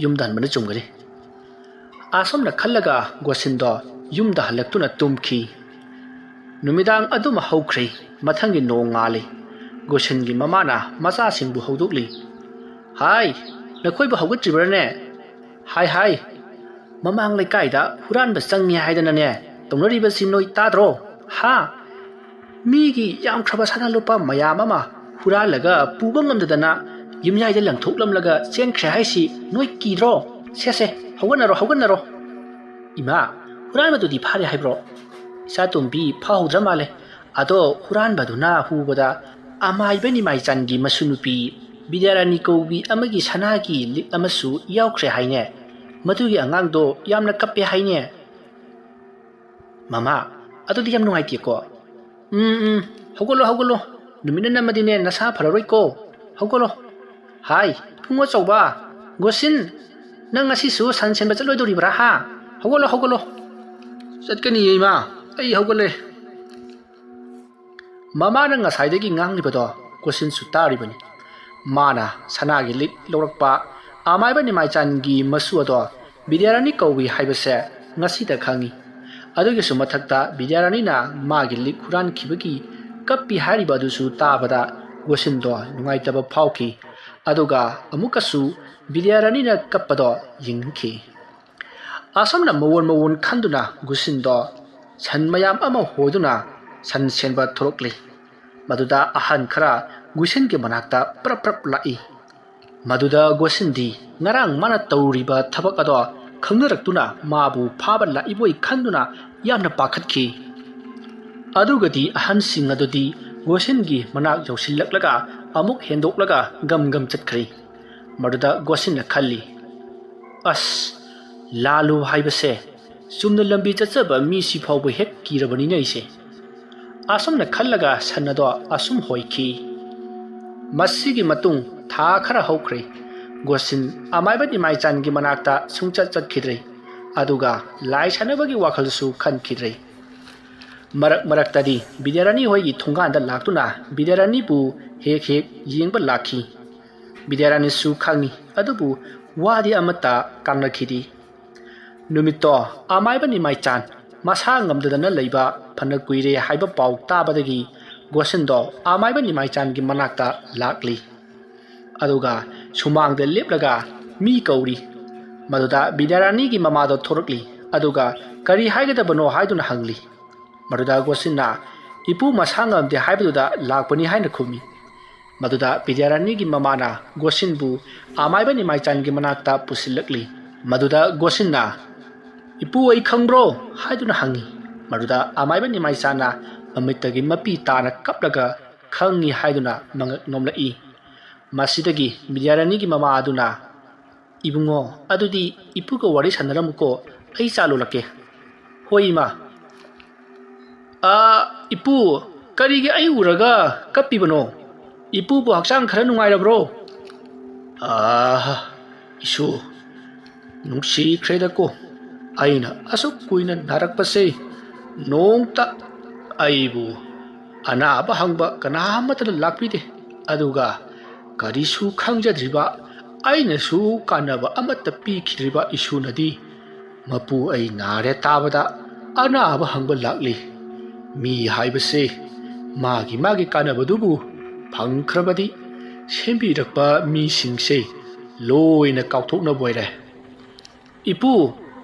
ꯌꯨꯝꯗ ꯍꯟꯕꯅ ꯆꯨꯝꯒꯅꯤ"꯫ ꯑꯁꯨꯝꯅ ꯈꯜꯂꯒ ꯒꯣꯁꯤꯟꯗꯣ ꯌꯨꯝꯗ ꯍꯜꯂꯛꯇꯨꯅ ꯇꯨꯝꯈꯤ꯫ ꯅꯨꯃꯤꯗꯥꯡ ꯑꯗꯨꯃ ꯍꯧꯈ꯭ꯔꯦ꯫ ꯃꯊꯪꯒꯤ ꯅꯣꯡꯉꯥꯜꯂꯤ꯫ ꯒꯣꯁꯤꯟꯒꯤ ꯃꯃꯥꯅ ꯃꯆꯥꯁꯤꯡꯕꯨ ꯍꯧꯗꯣꯛꯂꯤ꯫ "ꯍꯥꯏ, ꯅꯈꯣꯏꯕꯨ ꯍꯧꯒꯠꯇ꯭ꯔꯤꯕ꯭ꯔꯥꯅꯦ? ꯍꯥꯏ, ꯍꯥꯏ, ꯃꯃꯥꯡ ꯂꯩꯀꯥꯏꯗ ꯍꯨꯔꯥꯟꯕ ꯆꯪꯉꯦ ꯍꯥꯏꯗꯅꯅꯦ ꯇꯧꯅꯔꯤꯕꯁꯤ ꯅꯣꯏ ꯇꯥꯗ꯭ꯔꯣ? ꯍꯥ?" ꯃꯤꯒꯤ ꯌꯥꯝꯈ꯭ꯔꯕ ꯁꯅꯥ ꯂꯨꯄꯥ ꯃꯌꯥꯝ ꯑꯃ ꯍꯨꯔꯥꯜꯂꯒ ꯄꯨꯕ ꯉꯝꯗꯗꯅ ꯌꯨꯝꯌꯥꯏꯗ ꯂꯪꯊꯣꯛꯂꯝꯂꯒ ꯆꯦꯟꯈ꯭ꯔꯦ ꯍꯥꯏꯁꯤ ꯅꯣꯏ ꯀꯤꯗ꯭ꯔꯣ? ꯁꯦ ꯁꯦ, ꯍꯧꯒꯠꯅꯔꯣ, ꯍꯧꯒꯠꯅꯔꯣ꯫ ꯏꯃꯥ, ꯍꯨꯔꯥꯟꯕꯗꯨꯗꯤ ꯐꯥꯔꯦ ꯍꯥꯏꯕ꯭ꯔꯣ? ꯏꯆꯥꯇꯣꯝꯕꯤ, ꯐꯥꯍꯧꯗ꯭ꯔ ꯃꯥꯜꯂꯦ꯫ ꯑꯗꯣ ꯍꯨꯔꯥꯟꯕꯗꯨꯅ ꯍꯨꯕꯗ ꯑꯃꯥꯏꯕ ꯅꯤꯃꯥꯏꯆꯥꯟꯒꯤ ꯃꯁꯨ ꯅꯨꯄꯤ ꯕꯤꯗ꯭ꯌꯥꯔꯥꯅꯤ ꯀꯧꯕꯤ ꯑꯃꯒꯤ ꯁꯅꯥꯒꯤ ꯂꯤꯛ ꯑꯃꯁꯨ ꯌꯥꯎꯈ꯭ꯔꯦ ꯍꯥꯏꯅꯦ꯫ ꯃꯗꯨꯒꯤ ꯑꯉꯥꯡꯗꯣ ꯌꯥꯝꯅ ꯀꯞꯄꯦ ꯍꯥꯏꯅꯦ꯫ ꯃꯃꯥ, ꯑꯗꯨꯗꯤ ꯌꯥꯝ ꯅꯨꯡꯉꯥꯏꯇꯦꯀꯣ꯫ ꯎꯝ, ꯎꯝ, ꯍꯧꯒꯠꯂꯣ, ꯍꯧꯒꯠꯂꯣ꯫ ꯅꯨꯃꯤꯠꯅ ꯅꯝꯃꯗꯤꯅꯦ ꯅꯁꯥ ꯐꯔꯔꯣꯏꯀꯣ꯫ ꯍꯧꯒꯠꯂꯣ꯫ ꯍꯥꯏ, ꯏꯕꯨꯡꯉꯣ ꯑꯆꯧꯕ, ꯒꯣꯁꯤꯟ, ꯅꯪ ꯉꯁꯤꯁꯨ ꯁꯟ ꯁꯦꯟꯕ ꯆꯠꯂꯣꯏꯗꯧꯔꯤꯕ꯭ꯔꯥ ꯍꯥ? ꯍꯧꯒꯠꯂꯣ, ꯍꯧꯒꯠꯂꯣ꯫ ꯆꯠꯀꯅꯤꯌꯦ ꯏꯃꯥ, ꯑꯩ ꯍꯧꯒꯠꯂꯦ꯫ ꯃꯃꯥꯅ ꯉꯁꯥꯏꯗꯒꯤ ꯉꯥꯡꯂꯤꯕꯗꯣ ꯒꯣꯁꯤꯟꯁꯨ ꯇꯥꯔꯤꯕꯅꯤ꯫ ꯃꯥꯅ ꯁꯅꯥꯒꯤ ꯂꯤꯛ ꯂꯧꯔꯛꯄ ꯑꯃꯥꯏꯕ ꯅꯤꯃꯥꯏꯆꯥꯟꯒꯤ ꯃꯁꯨ ꯑꯗꯣ ꯕꯤꯗ꯭ꯌꯥꯔꯥꯅꯤ ꯀꯧꯏ ꯍꯥꯏꯕꯁꯦ ꯉꯁꯤꯗ ꯈꯪꯏ꯫ ꯑꯗꯨꯒꯤꯁꯨ ꯃꯊꯛꯇ ꯕꯤꯗ꯭ꯌꯥꯔꯥꯅꯤꯅ ꯃꯥꯒꯤ ꯂꯤꯛ ꯍꯨꯔꯥꯟꯈꯤꯕꯒꯤ ꯀꯞꯄꯤ ꯍꯥꯏꯔꯤꯕ ꯑꯗꯨꯁꯨ ꯇꯥꯕꯗ ꯒꯣꯁꯤꯟꯗꯣ ꯅꯨꯡꯉꯥꯏꯇꯕ ꯐꯥꯎꯈꯤ꯫ ꯑꯗꯨꯒ ꯑꯃꯨꯛꯀꯁꯨ ꯕꯤꯗ꯭ꯌꯥꯔꯥꯅꯤꯅ ꯀꯞꯄꯗꯣ ꯌꯦꯡꯅꯤꯡꯈꯤ꯫ ꯑꯁꯨꯝꯅ ꯃꯑꯣꯟ ꯃꯑꯣꯟ ꯈꯟꯗꯨꯅ ꯒꯨꯁꯤꯟꯗꯣ ꯁꯟ ꯃꯌꯥꯝ ꯑꯃ ꯍꯣꯗꯨꯅ ꯁꯟ ꯁꯦꯟꯕ ꯊꯣꯔꯛꯂꯤ꯫ ꯃꯗꯨꯗ ꯑꯍꯟ ꯈꯔ ꯒꯨꯁꯤꯟꯒꯤ ꯃꯅꯥꯛꯇ ꯄ꯭ꯔꯞ ꯄ꯭ꯔꯞ ꯂꯥꯛꯏ꯫ ꯃꯗꯨꯗ ꯒꯣꯁꯤꯟꯗꯤ ꯉꯔꯥꯡ ꯃꯥꯅ ꯇꯧꯔꯤꯕ ꯊꯕꯛ ꯑꯗꯣ ꯈꯪꯅꯔꯛꯇꯨꯅ ꯃꯥꯕꯨ ꯐꯥꯕ ꯂꯥꯛꯏꯕꯣꯏ ꯈꯟꯗꯨꯅ ꯌꯥꯝꯅ ꯄꯥꯈꯠꯈꯤ꯫ ꯑꯗꯨꯒꯗꯤ ꯑꯍꯟꯁꯤꯡ ꯑꯗꯨꯗꯤ ꯒꯣꯁꯤꯟꯒꯤ ꯃꯅꯥꯛ ꯌꯧꯁꯤꯜꯂꯛꯂꯒ ꯑꯃꯨꯛ ꯍꯦꯟꯗꯣꯛꯂꯒ ꯒꯝ ꯒꯝ ꯆꯠꯈ꯭ꯔꯦ꯫ ꯃꯗꯨꯗ ꯒꯣꯁꯤꯟꯅ ꯈꯜꯂꯤ, "ꯑꯁ, ꯂꯥꯂꯨ ꯍꯥꯏꯕꯁꯦ ꯆꯨꯝꯅ ꯂꯝꯕꯤ ꯆꯠꯆꯕ ꯃꯤꯁꯤ ꯐꯥꯎꯕ ꯍꯦꯛ ꯀꯤꯔꯕꯅꯤꯅꯦ ꯑꯩꯁꯦ"꯫ ꯑꯁꯨꯝꯅ ꯈꯜꯂꯒ ꯁꯟ ꯑꯗꯣ ꯑꯁꯨꯝ ꯍꯣꯏꯈꯤ꯫ ꯃꯁꯤꯒꯤ ꯃꯇꯨꯡ ꯊꯥ ꯈꯔ ꯍꯧꯈ꯭ꯔꯦ꯫ ꯒꯣꯁꯤꯟ ꯑꯃꯥꯏꯕ ꯅꯤꯃꯥꯏꯆꯥꯟꯒꯤ ꯃꯅꯥꯛꯇ ꯁꯨꯡꯆꯠ ꯆꯠꯈꯤꯗ꯭ꯔꯦ꯫ ꯑꯗꯨꯒ ꯂꯥꯏ ꯁꯥꯟꯅꯕꯒꯤ ꯋꯥꯈꯜꯁꯨ ꯈꯟꯈꯤꯗ꯭ꯔꯦ꯫ ꯃꯔꯛ ꯃꯔꯛꯇꯗꯤ ꯕꯤꯗ꯭ꯌꯥꯔꯥꯅꯤ ꯍꯣꯏꯒꯤ ꯊꯣꯡꯒꯥꯟꯗ ꯂꯥꯛꯇꯨꯅ ꯕꯤꯗ꯭ꯌꯥꯔꯥꯅꯤꯕꯨ ꯍꯦꯛ ꯍꯦꯛ ꯌꯦꯡꯕ ꯂꯥꯛꯈꯤ꯫ ꯕꯤꯗ꯭ꯌꯥꯔꯥꯅꯤꯁꯨ ꯈꯪꯏ, ꯑꯗꯨꯕꯨ ꯋꯥꯗꯤ ꯑꯃꯠꯇ ꯀꯥꯡꯅꯈꯤꯗꯦ꯫ ꯅꯨꯃꯤꯠꯇꯣ ꯑꯃꯥꯏꯕ ꯅꯤꯃꯥꯏꯆꯥꯟ ꯃꯁꯥ ꯉꯝꯗꯗꯅ ꯂꯩꯕ ꯐꯅ ꯀꯨꯏꯔꯦ ꯍꯥꯏꯕ ꯄꯥꯎ ꯇꯥꯕꯗꯒꯤ ꯒꯣꯁꯤꯟꯗꯣ ꯑꯃꯥꯏꯕ ꯅꯤꯃꯥꯏꯆꯥꯟꯒꯤ ꯃꯅꯥꯛꯇ ꯂꯥꯛꯂꯤ꯫ ꯑꯗꯨꯒ ꯁꯨꯃꯥꯡꯗ ꯂꯦꯞꯂꯒ ꯃꯤ ꯀꯧꯔꯤ꯫ ꯃꯗꯨꯗ ꯕꯤꯗ꯭ꯌꯥꯔꯥꯅꯤꯒꯤ ꯃꯃꯥꯗꯣ ꯊꯣꯔꯛꯂꯤ꯫ ꯑꯗꯨꯒ ꯀꯔꯤ ꯍꯥꯏꯒꯗꯕꯅꯣ ꯍꯥꯏꯗꯨꯅ ꯍꯪꯂꯤ꯫ ꯃꯗꯨꯗ ꯒꯣꯁꯤꯟꯅ "ꯏꯄꯨ ꯃꯁꯥ ꯉꯝꯗꯦ ꯍꯥꯏꯕꯗꯨꯗ ꯂꯥꯛꯄꯅꯤ" ꯍꯥꯏꯅ ꯈꯨꯝꯃꯤ꯫ ꯃꯗꯨꯗ ꯕꯤꯗ꯭ꯌꯥꯔꯥꯅꯤꯒꯤ ꯃꯃꯥꯅ ꯒꯣꯁꯤꯟꯕꯨ ꯑꯃꯥꯏꯕ ꯅꯤꯃꯥꯏꯆꯥꯟꯒꯤ ꯃꯅꯥꯛꯇ ꯄꯨꯁꯤꯜꯂꯛꯂꯤ꯫ ꯃꯗꯨꯗ ꯒꯣꯁꯤꯟꯅ, "ꯏꯄꯨ, ꯑꯩ ꯈꯪꯕ꯭ꯔꯣ?" ꯍꯥꯏꯗꯨꯅ ꯍꯪꯉꯤ꯫ ꯃꯗꯨꯗ ꯑꯃꯥꯏꯕ ꯅꯤꯃꯥꯏꯆꯥꯟꯅ ꯃꯃꯤꯠꯇꯒꯤ ꯃꯄꯤ ꯇꯥꯅ ꯀꯞꯂꯒ "ꯈꯪꯉꯤ" ꯍꯥꯏꯗꯨꯅ ꯃꯉꯛ ꯅꯣꯝꯂꯛꯏ꯫ ꯃꯁꯤꯗꯒꯤ ꯕꯤꯗ꯭ꯌꯥꯔꯥꯅꯤꯒꯤ ꯃꯃꯥ ꯑꯗꯨꯅ, "ꯏꯕꯨꯡꯉꯣ, ꯑꯗꯨꯗꯤ ꯏꯄꯨꯒ ꯋꯥꯔꯤ ꯁꯥꯟꯅꯔꯝꯃꯨꯀꯣ, ꯑꯩ ꯆꯥ ꯂꯣꯜꯂꯛꯀꯦ꯫" "ꯍꯣꯏ, ꯏꯃꯥ꯫" "ꯑꯥ, ꯏꯄꯨ, ꯀꯔꯤꯒꯤ ꯑꯩ ꯎꯔꯒ ꯀꯞꯄꯤꯕꯅꯣ? ꯏꯄꯨꯕꯨ ꯍꯛꯆꯥꯡ ꯈꯔ ꯅꯨꯡꯉꯥꯏꯔꯕ꯭ꯔꯣ?" "ꯑꯥ, ꯏꯁꯨ, ꯅꯨꯡꯁꯤꯈ꯭ꯔꯦꯗꯀꯣ꯫ ꯑꯩꯅ ꯑꯁꯨꯛ ꯀꯨꯏꯅ ꯅꯥꯔꯛꯄꯁꯦ, ꯅꯣꯡꯇ ꯑꯩꯕꯨ ꯑꯅꯥꯕ ꯍꯪꯕ ꯀꯅꯥ ꯑꯃꯠꯇꯅ ꯂꯥꯛꯄꯤꯗꯦ꯫ ꯑꯗꯨꯒ ꯀꯔꯤꯁꯨ ꯈꯪꯖꯗ꯭ꯔꯤꯕ, ꯑꯩꯅꯁꯨ ꯀꯥꯟꯅꯕ ꯑꯃꯠꯇ ꯄꯤꯈꯤꯗ꯭ꯔꯤꯕ ꯏꯁꯨꯅꯗꯤ ꯃꯄꯨ ꯑꯩ ꯅꯥꯔꯦ ꯇꯥꯕꯗ ꯑꯅꯥꯕ ꯍꯪꯕ ꯂꯥꯛꯂꯤ꯫ ꯃꯤ ꯍꯥꯏꯕꯁꯦ ꯃꯥꯒꯤ ꯃꯥꯒꯤ ꯀꯥꯟꯅꯕꯗꯨꯕꯨ ꯐꯪꯈ꯭ꯔꯕꯗꯤ ꯁꯦꯝꯕꯤꯔꯛꯄ ꯃꯤꯁꯤꯡꯁꯦ ꯂꯣꯏꯅ ꯀꯥꯎꯊꯣꯛꯅꯕ ꯑꯣꯏꯔꯦ꯫ ꯏꯄꯨ,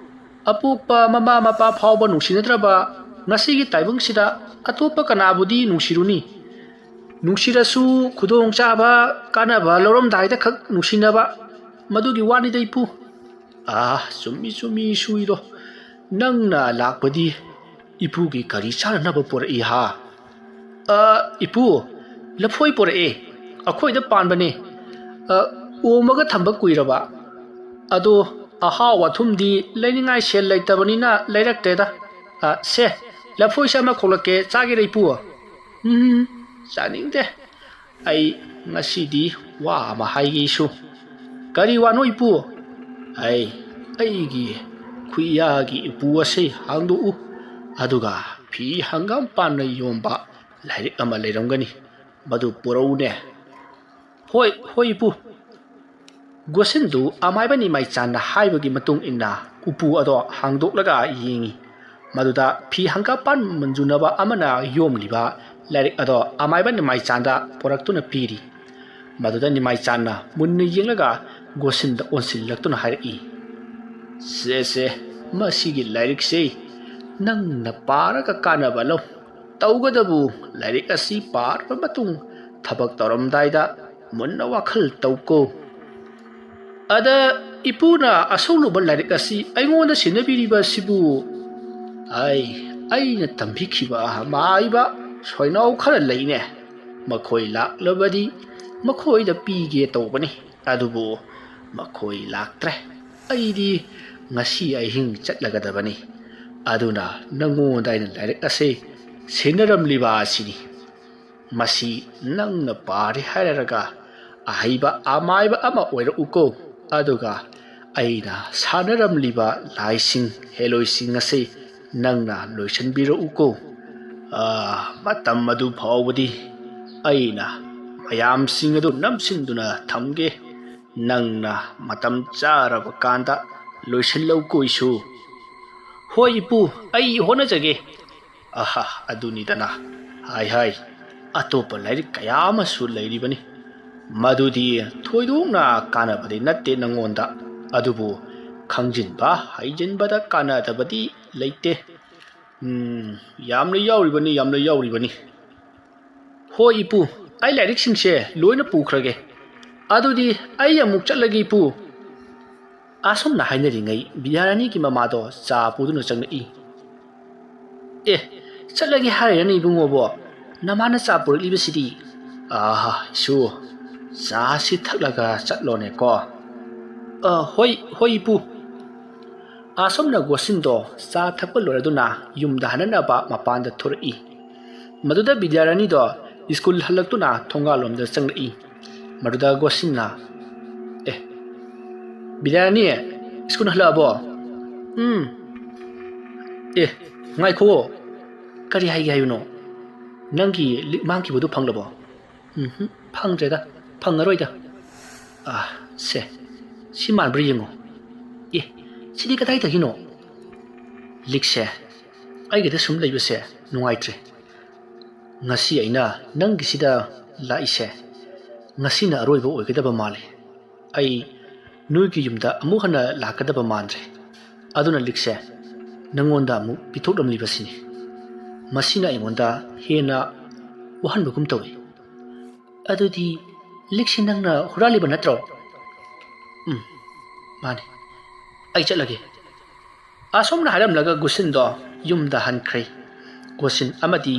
ꯑꯄꯣꯛꯄ ꯃꯃꯥ ꯃꯄꯥ ꯐꯥꯎꯕ ꯅꯨꯡꯁꯤꯅꯗ꯭ꯔꯕ ꯉꯁꯤꯒꯤ ꯇꯥꯏꯕꯪꯁꯤꯗ ꯑꯇꯣꯞꯄ ꯀꯅꯥꯕꯨꯗꯤ ꯅꯨꯡꯁꯤꯔꯨꯅꯤ? ꯅꯨꯡꯁꯤꯔꯁꯨ ꯈꯨꯗꯣꯡꯆꯥꯕ, ꯀꯥꯟꯅꯕ ꯂꯧꯔꯝꯗꯥꯏꯗ ꯈꯛ ꯅꯨꯡꯁꯤꯅꯕ, ꯃꯗꯨꯒꯤ ꯋꯥꯅꯤꯗ ꯏꯄꯨ꯫" "ꯑꯥ, ꯆꯨꯝꯃꯤ, ꯆꯨꯝꯃꯤ, ꯏꯁꯨ ꯏꯗꯣ꯫ ꯅꯪꯅ ꯂꯥꯛꯄꯗꯤ ꯏꯄꯨꯒꯤ ꯀꯔꯤ ꯆꯥꯅꯅꯕ ꯄꯨꯔꯛꯏ ꯍꯥ?" "ꯑ, ꯏꯄꯨ, ꯂꯐꯣꯏ ꯄꯨꯔꯛꯑꯦ꯫ ꯑꯩꯈꯣꯏꯗ ꯄꯥꯟꯕꯅꯦ꯫ ꯑ, ꯑꯣꯝꯃꯒ ꯊꯝꯕ ꯀꯨꯏꯔꯕ꯫ ꯑꯗꯣ ꯑꯍꯥꯎ ꯑꯊꯨꯝꯗꯤ ꯂꯩꯅꯤꯡꯉꯥꯏ ꯁꯦꯜ ꯂꯩꯇꯕꯅꯤꯅ ꯂꯩꯔꯛꯇ꯭ꯔꯦꯗ꯫ ꯑ, ꯁꯦ, ꯂꯐꯣꯏꯁꯦ ꯑꯃ ꯈꯣꯛꯂꯛꯀꯦ, ꯆꯥꯒꯦꯔ ꯏꯄꯨ?" "ꯎꯝ, ꯆꯥꯅꯤꯡꯗꯦ꯫ ꯑꯩ ꯉꯁꯤꯗꯤ ꯋꯥ ꯑꯃ ꯍꯥꯏꯒꯦ ꯏꯁꯨ꯫" "ꯀꯔꯤ ꯋꯥꯅꯣ ꯏꯄꯨ?" "ꯑꯩ, ꯑꯩꯒꯤ ꯈꯨꯌꯥꯒꯤ ꯎꯄꯨ ꯑꯁꯤ ꯍꯥꯡꯗꯣꯛꯎ, ꯑꯗꯨꯒ ꯐꯤ ꯍꯪꯒꯥꯝꯄꯥꯟꯅ ꯌꯣꯝꯕ ꯂꯥꯏꯔꯤꯛ ꯑꯃ ꯂꯩꯔꯝꯒꯅꯤ, ꯃꯗꯨ ꯄꯨꯔꯛꯎꯅꯦ꯫" "ꯍꯣꯏ, ꯍꯣꯏ ꯏꯄꯨ꯫" ꯒꯣꯁꯤꯟꯗꯨ ꯑꯃꯥꯏꯕ ꯅꯤꯃꯥꯏꯆꯥꯟꯅ ꯍꯥꯏꯕꯒꯤ ꯃꯇꯨꯡ ꯏꯟꯅ ꯎꯄꯨ ꯑꯗꯣ ꯍꯥꯡꯗꯣꯛꯂꯒ ꯌꯦꯡꯉꯤ꯫ ꯃꯗꯨꯗ ꯐꯤ ꯍꯪꯒꯥꯝꯄꯥꯟ ꯃꯟꯖꯨꯅꯕ ꯑꯃꯅ ꯌꯣꯝꯂꯤꯕ ꯂꯥꯏꯔꯤꯛ ꯑꯗꯣ ꯑꯃꯥꯏꯕ ꯅꯤꯃꯥꯏꯆꯥꯟꯗ ꯄꯨꯔꯛꯇꯨꯅ ꯄꯤꯔꯤ꯫ ꯃꯗꯨꯗ ꯅꯤꯃꯥꯏꯆꯥꯟꯅ ꯃꯨꯟꯅ ꯌꯦꯡꯂꯒ ꯒꯣꯁꯤꯟꯗ ꯑꯣꯟꯁꯤꯜꯂꯛꯇꯨꯅ ꯍꯥꯏꯔꯛꯏ, "ꯁꯦ, ꯁꯦ, ꯃꯁꯤꯒꯤ ꯂꯥꯏꯔꯤꯛꯁꯦ ꯅꯪꯅ ꯄꯥꯔꯒ ꯀꯥꯟꯅꯕ ꯂꯧ꯫ ꯇꯧꯒꯗꯕꯨ ꯂꯥꯏꯔꯤꯛ ꯑꯁꯤ ꯄꯥꯔꯕ ꯃꯇꯨꯡ ꯊꯕꯛ ꯇꯧꯔꯝꯗꯥꯏꯗ ꯃꯨꯟꯅ ꯋꯥꯈꯜ ꯇꯧꯀꯣ꯫ ꯑꯗ ꯏꯄꯨꯅ ꯑꯁꯨꯛ ꯂꯨꯕ ꯂꯥꯏꯔꯤꯛ ꯑꯁꯤ ꯑꯩꯉꯣꯟꯗ ꯁꯤꯟꯅꯕꯤꯔꯤꯕ ꯑꯁꯤꯕꯨ? ꯑꯩ, ꯑꯩꯅ ꯇꯝꯕꯤꯈꯤꯕ ꯑꯃꯥꯏꯕ ꯁꯣꯏꯅꯥꯎ ꯈꯔ ꯂꯩꯅꯦ꯫ ꯃꯈꯣꯏ ꯂꯥꯛꯂꯕꯗꯤ ꯃꯈꯣꯏꯗ ꯄꯤꯒꯦ ꯇꯧꯕꯅꯤ꯫ ꯑꯗꯨꯕꯨ ꯃꯈꯣꯏ ꯂꯥꯛꯇ꯭ꯔꯦ꯫ ꯑꯩꯗꯤ ꯉꯁꯤ ꯑꯍꯤꯡ ꯆꯠꯂꯒꯗꯕꯅꯤ꯫ ꯑꯗꯨꯅ ꯅꯪꯉꯣꯟꯗ ꯑꯩꯅ ꯂꯥꯏꯔꯤꯛ ꯑꯁꯤ ꯁꯤꯟꯅꯔꯝꯂꯤꯕ ꯑꯁꯤꯅꯤ꯫ ꯃꯁꯤ ꯅꯪꯅ ꯄꯥꯔꯦ ꯍꯥꯏꯔꯒ ꯑꯍꯩꯕ ꯑꯃꯥꯏꯕ ꯑꯃ ꯑꯣꯏꯔꯛꯎꯀꯣ꯫ ꯑꯗꯨꯒ ꯑꯩꯅ ꯁꯥꯟꯅꯔꯝꯂꯤꯕ ꯂꯥꯏꯁꯤꯡ, ꯍꯦꯂꯣꯏꯁꯤꯡ ꯑꯁꯤ ꯅꯪꯅ ꯂꯣꯏꯁꯤꯟꯕꯤꯔꯛꯎꯀꯣ꯫ ꯑꯥ, ꯃꯇꯝ ꯑꯗꯨ ꯐꯥꯎꯕꯗꯤ ꯑꯩꯅ ꯃꯌꯥꯝꯁꯤꯡ ꯑꯗꯨ ꯅꯝꯁꯤꯟꯗꯨꯅ ꯊꯝꯒꯦ꯫ ꯅꯪꯅ ꯃꯇꯝ ꯆꯥꯔꯕ ꯀꯥꯟꯗ ꯂꯣꯏꯁꯤꯜꯂꯧꯀꯣ ꯏꯁꯨ꯫ ꯍꯣꯏ ꯏꯄꯨ, ꯑꯩ ꯍꯣꯠꯅꯖꯒꯦ꯫ ꯑꯍꯥ, ꯑꯗꯨꯅꯤꯗꯅ꯫ ꯍꯥꯏ ꯍꯥꯏ, ꯑꯇꯣꯞꯄ ꯂꯥꯏꯔꯤꯛ ꯀꯌꯥ ꯑꯃꯁꯨ ꯂꯩꯔꯤꯕꯅꯤ꯫ ꯃꯗꯨꯗꯤ ꯊꯣꯏꯗꯣꯛꯅ ꯀꯥꯟꯅꯕꯗꯤ ꯅꯠꯇꯦ ꯅꯪꯉꯣꯟꯗ꯫ ꯑꯗꯨꯕꯨ ꯈꯪꯖꯤꯟꯕ ꯍꯩꯖꯤꯟꯕꯗ ꯀꯥꯟꯅꯗꯕꯗꯤ ꯂꯩꯇꯦ꯫ ꯎꯝ, ꯌꯥꯝꯅ ꯌꯥꯎꯔꯤꯕꯅꯤ, ꯌꯥꯝꯅ ꯌꯥꯎꯔꯤꯕꯅꯤ꯫ ꯍꯣꯏ ꯏꯄꯨ, ꯑꯩ ꯂꯥꯏꯔꯤꯛꯁꯤꯡꯁꯦ ꯂꯣꯏꯅ ꯄꯨꯈ꯭ꯔꯒꯦ꯫ ꯑꯗꯨꯗꯤ ꯑꯩ ꯑꯃꯨꯛ ꯆꯠꯂꯒꯦ ꯏꯄꯨ꯫ ꯑꯁꯨꯝꯅ ꯍꯥꯏꯅꯔꯤꯉꯩ ꯕꯤꯗ꯭ꯌꯥꯔꯥꯅꯤꯒꯤ ꯃꯃꯥꯗꯣ ꯆꯥ ꯄꯨꯗꯨꯅ ꯆꯪꯂꯛꯏ꯫ ꯑꯦ, ꯆꯠꯂꯒꯦ ꯍꯥꯏꯔꯤꯔꯅꯦ ꯏꯕꯨꯡꯉꯣꯕꯣ? ꯅꯃꯥꯅ ꯆꯥ ꯄꯨꯔꯛꯂꯤꯕꯁꯤꯗꯤ? ꯑꯥ, ꯏꯁꯨ, ꯆꯥꯁꯤ ꯊꯛꯂꯒ ꯆꯠꯂꯣꯅꯦꯀꯣ꯫ ꯑ, ꯍꯣꯏ, ꯍꯣꯏ ꯏꯄꯨ꯫ ꯑꯁꯨꯝꯅ ꯒꯣꯁꯤꯟꯗꯣ ꯆꯥ ꯊꯛꯄ ꯂꯣꯏꯔꯗꯨꯅ ꯌꯨꯝꯗ ꯍꯟꯅꯅꯕ ꯃꯄꯥꯟꯗ ꯊꯣꯔꯛꯏ꯫ ꯃꯗꯨꯗ ꯕꯤꯗ꯭ꯌꯥꯔꯥꯅꯤꯗꯣ ꯁ꯭ꯀꯨꯜ ꯍꯜꯂꯛꯇꯨꯅ ꯊꯣꯡꯒꯥꯜꯂꯣꯝꯗ ꯆꯪꯂꯛꯏ꯫ ꯃꯗꯨꯗ ꯒꯣꯁꯤꯟꯅ, "ꯑꯦ, ꯕꯤꯗ꯭ꯌꯥꯔꯥꯅꯤ, ꯁ꯭ꯀꯨꯜ ꯍꯜꯂꯛꯑꯕꯣ?" "ꯎꯝ꯫ ꯑꯦ, ꯉꯥꯏꯈꯣ, ꯀꯔꯤ ꯍꯥꯏꯒꯦ ꯍꯥꯏꯕꯅꯣ? ꯅꯪꯒꯤ ꯂꯤꯛ ꯃꯥꯡꯈꯤꯕꯗꯨ ꯐꯪꯂꯕꯣ?" "ꯎꯝꯍꯨꯝ, ꯐꯪꯗ꯭ꯔꯦꯗ, ꯐꯪꯉꯔꯣꯏꯗ꯫ ꯑꯥ, ꯁꯦ, ꯁꯤ ꯃꯥꯟꯕ꯭ꯔꯥ ꯌꯦꯡꯉꯣ꯫ ꯑꯦ, ꯁꯤꯗꯤ ꯀꯗꯥꯏꯗꯒꯤꯅꯣ? ꯂꯤꯛꯁꯦ ꯑꯩꯒꯤꯗ ꯁꯨꯝ ꯂꯩꯕꯁꯦ ꯅꯨꯡꯉꯥꯏꯇ꯭ꯔꯦ꯫ ꯉꯁꯤ ꯑꯩꯅ ꯅꯪꯒꯤꯁꯤꯗ ꯂꯥꯛꯏꯁꯦ ꯉꯁꯤꯅ ꯑꯔꯣꯏꯕ ꯑꯣꯏꯒꯗꯕ ꯃꯥꯜꯂꯤ꯫ ꯑꯩ ꯅꯣꯏꯒꯤ ꯌꯨꯝꯗ ꯑꯃꯨꯛ ꯍꯟꯅ ꯂꯥꯛꯀꯗꯕ ꯃꯥꯟꯗ꯭ꯔꯦ꯫ ꯑꯗꯨꯅ ꯂꯤꯛꯁꯦ ꯅꯪꯉꯣꯟꯗ ꯑꯃꯨꯛ ꯄꯤꯊꯣꯛꯂꯝꯂꯤꯕꯁꯤꯅꯤ꯫" ꯃꯁꯤꯅ ꯑꯩꯉꯣꯟꯗ ꯍꯦꯟꯅ ꯋꯥꯍꯟꯕꯒꯨꯝ ꯇꯧꯏ꯫ "ꯑꯗꯨꯗꯤ ꯂꯤꯛꯁꯤ ꯅꯪꯅ ꯍꯨꯔꯥꯜꯂꯤꯕ ꯅꯠꯇ꯭ꯔꯣ?" "ꯎꯝ, ꯃꯥꯅꯤ꯫ ꯑꯩ ꯆꯠꯂꯒꯦ"꯫ ꯑꯁꯨꯝꯅ ꯍꯥꯏꯔꯝꯂꯒ ꯒꯨꯁꯤꯟꯗꯣ ꯌꯨꯝꯗ ꯍꯟꯈ꯭ꯔꯦ꯫ ꯒꯨꯁꯤꯟ ꯑꯃꯗꯤ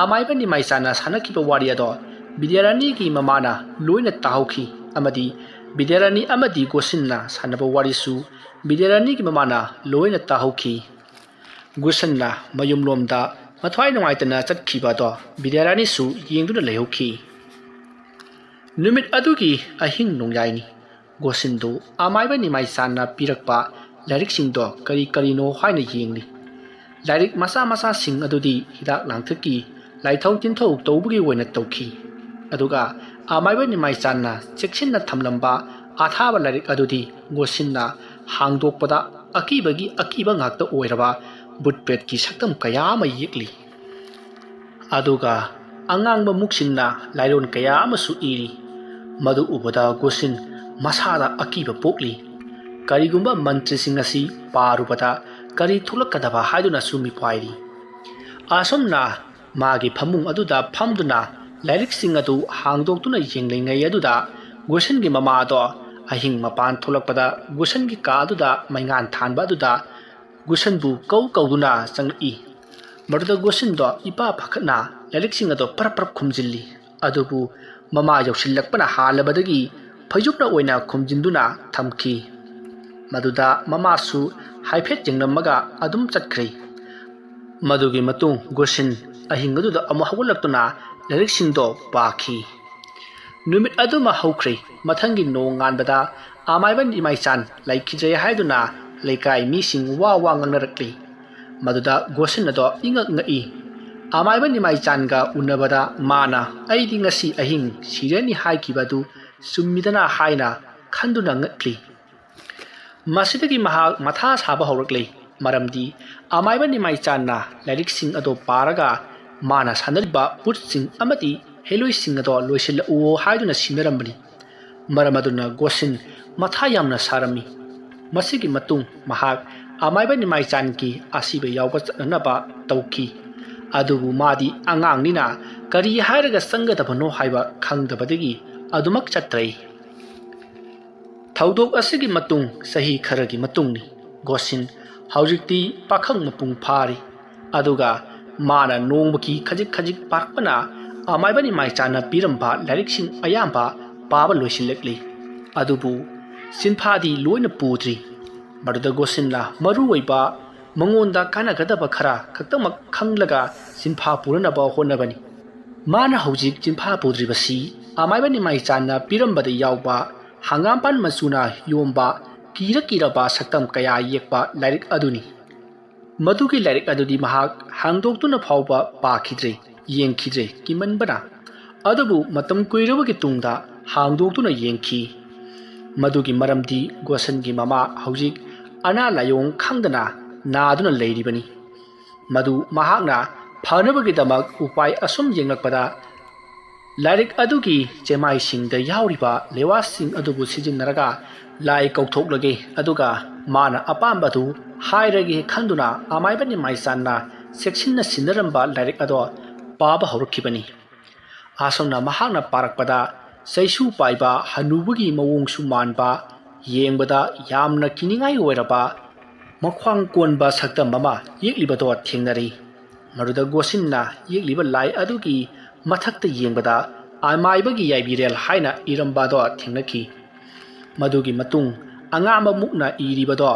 ꯑꯃꯥꯏꯕ ꯅꯤꯃꯥꯏꯆꯥꯟꯅ ꯁꯥꯟꯅꯈꯤꯕ ꯋꯥꯔꯤ ꯑꯗꯣ ꯕꯤꯗ꯭ꯌꯥꯔꯥꯅꯤꯒꯤ ꯃꯃꯥꯅ ꯂꯣꯏꯅ ꯇꯥꯍꯧꯈꯤ ꯑꯃꯗꯤ ꯕꯤꯗ꯭ꯌꯥꯔꯥꯅꯤ ꯑꯃꯗꯤ ꯒꯨꯁꯤꯟꯅ ꯁꯥꯟꯅꯕ ꯋꯥꯔꯤꯁꯨ ꯕꯤꯗ꯭ꯌꯥꯔꯥꯅꯤꯒꯤ ꯃꯃꯥꯅ ꯂꯣꯏꯅ ꯇꯥꯍꯧꯈꯤ꯫ ꯒꯨꯁꯤꯟꯅ ꯃꯌꯨꯝꯂꯣꯝꯗ ꯃꯊ꯭ꯋꯥꯏ ꯅꯨꯡꯉꯥꯏꯇꯅ ꯆꯠꯈꯤꯕ ꯑꯗꯣ ꯕꯤꯗ꯭ꯌꯥꯔꯥꯅꯤꯁꯨ ꯌꯦꯡꯗꯨꯅ ꯂꯩꯍꯧꯈꯤ꯫ ꯅꯨꯃꯤꯠ ꯑꯗꯨꯒꯤ ꯑꯍꯤꯡ ꯅꯣꯡꯌꯥꯏꯅꯤ꯫ ꯒꯣꯁꯤꯟꯗꯨ ꯑꯃꯥꯏꯕ ꯅꯤꯃꯥꯏꯆꯥꯟꯅ ꯄꯤꯔꯛꯄ ꯂꯥꯏꯔꯤꯛꯁꯤꯡꯗꯣ ꯀꯔꯤ ꯀꯔꯤꯅꯣ ꯍꯥꯏꯅ ꯌꯦꯡꯂꯤ꯫ ꯂꯥꯏꯔꯤꯛ ꯃꯆꯥ ꯃꯆꯥꯁꯤꯡ ꯑꯗꯨꯗꯤ ꯍꯤꯗꯥꯛ ꯂꯥꯡꯊꯛꯀꯤ ꯂꯥꯏꯊꯧ ꯇꯤꯟꯊꯧ ꯇꯧꯕꯒꯤ ꯑꯣꯏꯅ ꯇꯧꯈꯤ꯫ ꯑꯗꯨꯒ ꯑꯃꯥꯏꯕ ꯅꯤꯃꯥꯏꯆꯥꯟꯅ ꯆꯦꯛꯁꯤꯟꯅ ꯊꯝꯂꯝꯕ ꯑꯊꯥꯕ ꯂꯥꯏꯔꯤꯛ ꯑꯗꯨꯗꯤ ꯒꯣꯁꯤꯟꯅ ꯍꯥꯡꯗꯣꯛꯄꯗ ꯑꯀꯤꯕꯒꯤ ꯑꯀꯤꯕ ꯉꯥꯛꯇ ꯑꯣꯏꯔꯕ ꯚꯨꯠ ꯄ꯭ꯔꯦꯠꯀꯤ ꯁꯛꯇꯝ ꯀꯌꯥ ꯑꯃ ꯌꯦꯛꯂꯤ꯫ ꯑꯗꯨꯒ ꯑꯉꯥꯡꯕ ꯃꯨꯛꯁꯤꯡꯅ ꯂꯥꯏꯔꯣꯟ ꯀꯌꯥ ꯑꯃꯁꯨ ꯏꯔꯤ꯫ ꯃꯗꯨ ꯎꯕꯗ ꯒꯣꯁꯤꯟ ꯃꯁꯥꯗ ꯑꯀꯤꯕ ꯄꯣꯛꯂꯤ꯫ ꯀꯔꯤꯒꯨꯝꯕ ꯃꯟꯇ꯭ꯔꯁꯤꯡ ꯑꯁꯤ ꯄꯥꯔꯨꯕꯗ ꯀꯔꯤ ꯊꯣꯛꯂꯛꯀꯗꯕ ꯍꯥꯏꯗꯨꯅꯁꯨ ꯃꯤꯄꯥꯏꯔꯤ꯫ ꯑꯁꯨꯝꯅ ꯃꯥꯒꯤ ꯐꯃꯨꯡ ꯑꯗꯨꯗ ꯐꯝꯗꯨꯅ ꯂꯥꯏꯔꯤꯛꯁꯤꯡ ꯑꯗꯨ ꯍꯥꯡꯗꯣꯛꯇꯨꯅ ꯌꯦꯡꯂꯤꯉꯩ ꯑꯗꯨꯗ ꯒꯣꯁꯤꯟꯒꯤ ꯃꯃꯥꯗꯣ ꯑꯍꯤꯡ ꯃꯄꯥꯟ ꯊꯣꯛꯂꯛꯄꯗ ꯒꯣꯁꯤꯟꯒꯤ ꯀꯥ ꯑꯗꯨꯗ ꯃꯩꯉꯥꯟ ꯊꯥꯟꯕ ꯑꯗꯨꯗ ꯒꯣꯁꯤꯟꯕꯨ ꯀꯧ ꯀꯧꯗꯨꯅ ꯆꯪꯂꯛꯏ꯫ ꯃꯗꯨꯗ ꯒꯣꯁꯤꯟꯗꯣ ꯏꯄꯥ ꯄꯥꯈꯠꯅ ꯂꯥꯏꯔꯤꯛꯁꯤꯡ ꯑꯗꯣ ꯄꯔꯞ ꯄꯔꯞ ꯈꯨꯝꯖꯤꯜꯂꯤ꯫ ꯑꯗꯨꯕꯨ ꯃꯃꯥ ꯌꯧꯁꯤꯜꯂꯛꯄꯅ ꯍꯥꯜꯂꯕꯗꯒꯤ ꯐꯩꯖꯨꯞꯅ ꯑꯣꯏꯅ ꯈꯨꯝꯖꯤꯟꯗꯨꯅ ꯊꯝꯈꯤ꯫ ꯃꯗꯨꯗ ꯃꯃꯥꯁꯨ ꯍꯥꯏꯐꯦꯠ ꯌꯦꯡꯂꯝꯃꯒ ꯑꯗꯨꯝ ꯆꯠꯈ꯭ꯔꯦ꯫ ꯃꯗꯨꯒꯤ ꯃꯇꯨꯡ ꯒꯣꯁꯤꯟ ꯑꯍꯤꯡ ꯑꯗꯨꯗ ꯑꯃꯨꯛ ꯍꯧꯒꯠꯂꯛꯇꯨꯅ ꯂꯥꯏꯔꯤꯛꯁꯤꯡꯗꯣ ꯄꯥꯈꯤ꯫ ꯅꯨꯃꯤꯠ ꯑꯗꯨꯃ ꯍꯧꯈ꯭ꯔꯦ꯫ ꯃꯊꯪꯒꯤ ꯅꯣꯡꯉꯥꯟꯕꯗ ꯑꯃꯥꯏꯕ ꯅꯤꯃꯥꯏꯆꯥꯟ ꯂꯩꯈꯤꯗ꯭ꯔꯦ ꯍꯥꯏꯗꯨꯅ ꯂꯩꯀꯥꯏ ꯃꯤꯁꯤꯡ ꯋꯥ ꯋꯥ ꯉꯥꯡꯅꯔꯛꯂꯤ꯫ ꯃꯗꯨꯗ ꯒꯣꯁꯤꯟ ꯑꯗꯣ ꯏꯉꯛ ꯉꯛꯏ꯫ ꯑꯃꯥꯏꯕ ꯅꯤꯃꯥꯏꯆꯥꯟꯒ ꯎꯅꯕꯗ ꯃꯥꯅ "ꯑꯩꯗꯤ ꯉꯁꯤ ꯑꯍꯤꯡ ꯁꯤꯔꯅꯤ" ꯍꯥꯏꯈꯤꯕ ꯑꯗꯨ ꯆꯨꯝꯃꯤꯗꯅ ꯍꯥꯏꯅ ꯈꯟꯗꯨꯅ ꯉꯛꯂꯤ꯫ ꯃꯁꯤꯗꯒꯤ ꯃꯍꯥꯛ ꯃꯊꯥ ꯁꯥꯕ ꯍꯧꯔꯛꯂꯦ, ꯃꯔꯝꯗꯤ ꯑꯃꯥꯏꯕ ꯅꯤꯃꯥꯏꯆꯥꯟꯅ ꯂꯥꯏꯔꯤꯛꯁꯤꯡ ꯑꯗꯣ ꯄꯥꯔꯒ ꯃꯥꯅ ꯁꯥꯟꯅꯔꯤꯕ ꯚꯨꯠꯁꯤꯡ ꯑꯃꯗꯤ ꯍꯩꯂꯣꯏꯁꯤꯡ ꯑꯗꯣ ꯂꯣꯏꯁꯤꯜꯂꯛꯎ ꯍꯥꯏꯗꯨꯅ ꯁꯤꯟꯅꯔꯝꯕꯅꯤ꯫ ꯃꯔꯝ ꯑꯗꯨꯅ ꯒꯣꯁꯤꯟ ꯃꯊꯥ ꯌꯥꯝꯅ ꯁꯥꯔꯝꯃꯤ꯫ ꯃꯁꯤꯒꯤ ꯃꯇꯨꯡ ꯃꯍꯥꯛ ꯑꯃꯥꯏꯕ ꯅꯤꯃꯥꯏꯆꯥꯟꯒꯤ ꯑꯁꯤꯕ ꯌꯥꯎꯕ ꯆꯠꯅꯅꯕ ꯇꯧꯈꯤ꯫ ꯑꯗꯨꯕꯨ ꯃꯥꯗꯤ ꯑꯉꯥꯡꯅꯤꯅ ꯀꯔꯤ ꯍꯥꯏꯔꯒ ꯆꯪꯒꯗꯕꯅꯣ ꯍꯥꯏꯕ ꯈꯪꯗꯕꯗꯒꯤ ꯑꯗꯨꯃꯛ ꯆꯠꯇ꯭ꯔꯦ꯫ ꯊꯧꯗꯣꯛ ꯑꯁꯤꯒꯤ ꯃꯇꯨꯡ ꯆꯍꯤ ꯈꯔꯒꯤ ꯃꯇꯨꯡꯅꯤ꯫ ꯒꯣꯁꯤꯟ ꯍꯧꯖꯤꯛꯇꯤ ꯄꯥꯈꯪ ꯃꯄꯨꯡ ꯐꯥꯔꯤ꯫ ꯑꯗꯨꯒ ꯃꯥꯅ ꯅꯣꯡꯃꯒꯤ ꯈꯖꯤꯛ ꯈꯖꯤꯛ ꯄꯥꯔꯛꯄꯅ ꯑꯃꯥꯏꯕ ꯅꯤꯃꯥꯏꯆꯥꯅ ꯄꯤꯔꯝꯕ ꯂꯥꯏꯔꯤꯛꯁꯤꯡ ꯑꯌꯥꯝꯕ ꯄꯥꯕ ꯂꯣꯏꯁꯤꯜꯂꯛꯂꯤ꯫ ꯑꯗꯨꯕꯨ ꯁꯤꯟꯐꯥꯗꯤ ꯂꯣꯏꯅ ꯄꯨꯗ꯭ꯔꯤ꯫ ꯃꯗꯨꯗ ꯒꯣꯁꯤꯟꯅ ꯃꯔꯨ ꯑꯣꯏꯕ ꯃꯉꯣꯟꯗ ꯀꯥꯟꯅꯒꯗꯕ ꯈꯔ ꯈꯛꯇꯃꯛ ꯈꯪꯂꯒ ꯁꯤꯟꯐꯥ ꯄꯨꯔꯅꯕ ꯍꯣꯠꯅꯕꯅꯤ꯫ ꯃꯥꯅ ꯍꯧꯖꯤꯛ ꯆꯤꯟꯐꯥ ꯄꯨꯗ꯭ꯔꯤꯕꯁꯤ ꯑꯃꯥꯏꯕ ꯅꯤꯃꯥꯏꯆꯥꯟꯅ ꯄꯤꯔꯝꯕꯗ ꯌꯥꯎꯕ ꯍꯪꯒꯥꯝꯄꯥꯟ ꯃꯆꯨꯅ ꯌꯣꯝꯕ ꯀꯤꯔ ꯀꯤꯔꯕ ꯁꯛꯇꯝ ꯀꯌꯥ ꯌꯦꯛꯄ ꯂꯥꯏꯔꯤꯛ ꯑꯗꯨꯅꯤ꯫ ꯃꯗꯨꯒꯤ ꯂꯥꯏꯔꯤꯛ ꯑꯗꯨꯗꯤ ꯃꯍꯥꯛ ꯍꯥꯡꯗꯣꯛꯇꯨꯅ ꯐꯥꯎꯕ ꯄꯥꯈꯤꯗ꯭ꯔꯦ, ꯌꯦꯡꯈꯤꯗ꯭ꯔꯦ, ꯀꯤꯃꯟꯕꯅ꯫ ꯑꯗꯨꯕꯨ ꯃꯇꯝ ꯀꯨꯏꯔꯕꯒꯤ ꯇꯨꯡꯗ ꯍꯥꯡꯗꯣꯛꯇꯨꯅ ꯌꯦꯡꯈꯤ꯫ ꯃꯗꯨꯒꯤ ꯃꯔꯝꯗꯤ ꯒꯣꯁꯟꯒꯤ ꯃꯃꯥ ꯍꯧꯖꯤꯛ ꯑꯅꯥ ꯂꯥꯏꯑꯣꯡ ꯈꯪꯗꯅ ꯅꯥꯗꯨꯅ ꯂꯩꯔꯤꯕꯅꯤ꯫ ꯃꯗꯨ ꯃꯍꯥꯛꯅ ꯐꯅꯕꯒꯤꯗꯃꯛ ꯎꯄꯥꯏ ꯑꯁꯨꯝ ꯌꯦꯡꯂꯛꯄꯗ, ꯂꯥꯏꯔꯤꯛ ꯑꯗꯨꯒꯤ ꯆꯦꯃꯥꯏꯁꯤꯡꯗ ꯌꯥꯎꯔꯤꯕ ꯂꯦꯋꯥꯁꯤꯡ ꯑꯗꯨꯕꯨ ꯁꯤꯖꯤꯟꯅꯔꯒ ꯂꯥꯏ ꯀꯧꯊꯣꯛꯂꯒꯦ, ꯑꯗꯨꯒ ꯃꯥꯅ ꯑꯄꯥꯝꯕꯗꯨ ꯍꯥꯏꯔꯒꯦ ꯈꯟꯗꯨꯅ ꯑꯃꯥꯏꯕ ꯅꯤꯃꯥꯏꯆꯥꯟꯅ ꯆꯦꯛꯁꯤꯟꯅ ꯁꯤꯟꯅꯔꯝꯕ ꯂꯥꯏꯔꯤꯛ ꯑꯗꯣ ꯄꯥꯕ ꯍꯧꯔꯛꯈꯤꯕꯅꯤ꯫ ꯑꯁꯨꯝꯅ ꯃꯍꯥꯛꯅ ꯄꯥꯔꯛꯄꯗ, ꯆꯩꯁꯨ ꯄꯥꯏꯕ ꯍꯅꯨꯕꯒꯤ ꯃꯑꯣꯡꯁꯨ ꯃꯥꯟꯕ, ꯌꯦꯡꯕꯗ ꯌꯥꯝꯅ ꯀꯤꯅꯤꯡꯉꯥꯏ ꯑꯣꯏꯔꯕ ꯃꯈ꯭ꯋꯥꯡ ꯀꯣꯟꯕ ꯁꯛꯇꯝ ꯑꯃ ꯌꯦꯛꯂꯤꯕꯗꯣ ꯊꯦꯡꯅꯔꯤ꯫ ꯃꯗꯨꯗ ꯒꯣꯁꯤꯟꯅ ꯌꯦꯛꯂꯤꯕ ꯂꯥꯏ ꯑꯗꯨꯒꯤ ꯃꯊꯛꯇ ꯌꯦꯡꯕꯗ ꯑꯃꯥꯏꯕꯒꯤ ꯌꯥꯏꯕꯤꯔꯦꯜ ꯍꯥꯏꯅ ꯏꯔꯝꯕꯗꯣ ꯊꯦꯡꯅꯈꯤ꯫ ꯃꯗꯨꯒꯤ ꯃꯇꯨꯡ ꯑꯉꯥꯡꯕ ꯃꯨꯛꯅ ꯏꯔꯤꯕꯗꯣ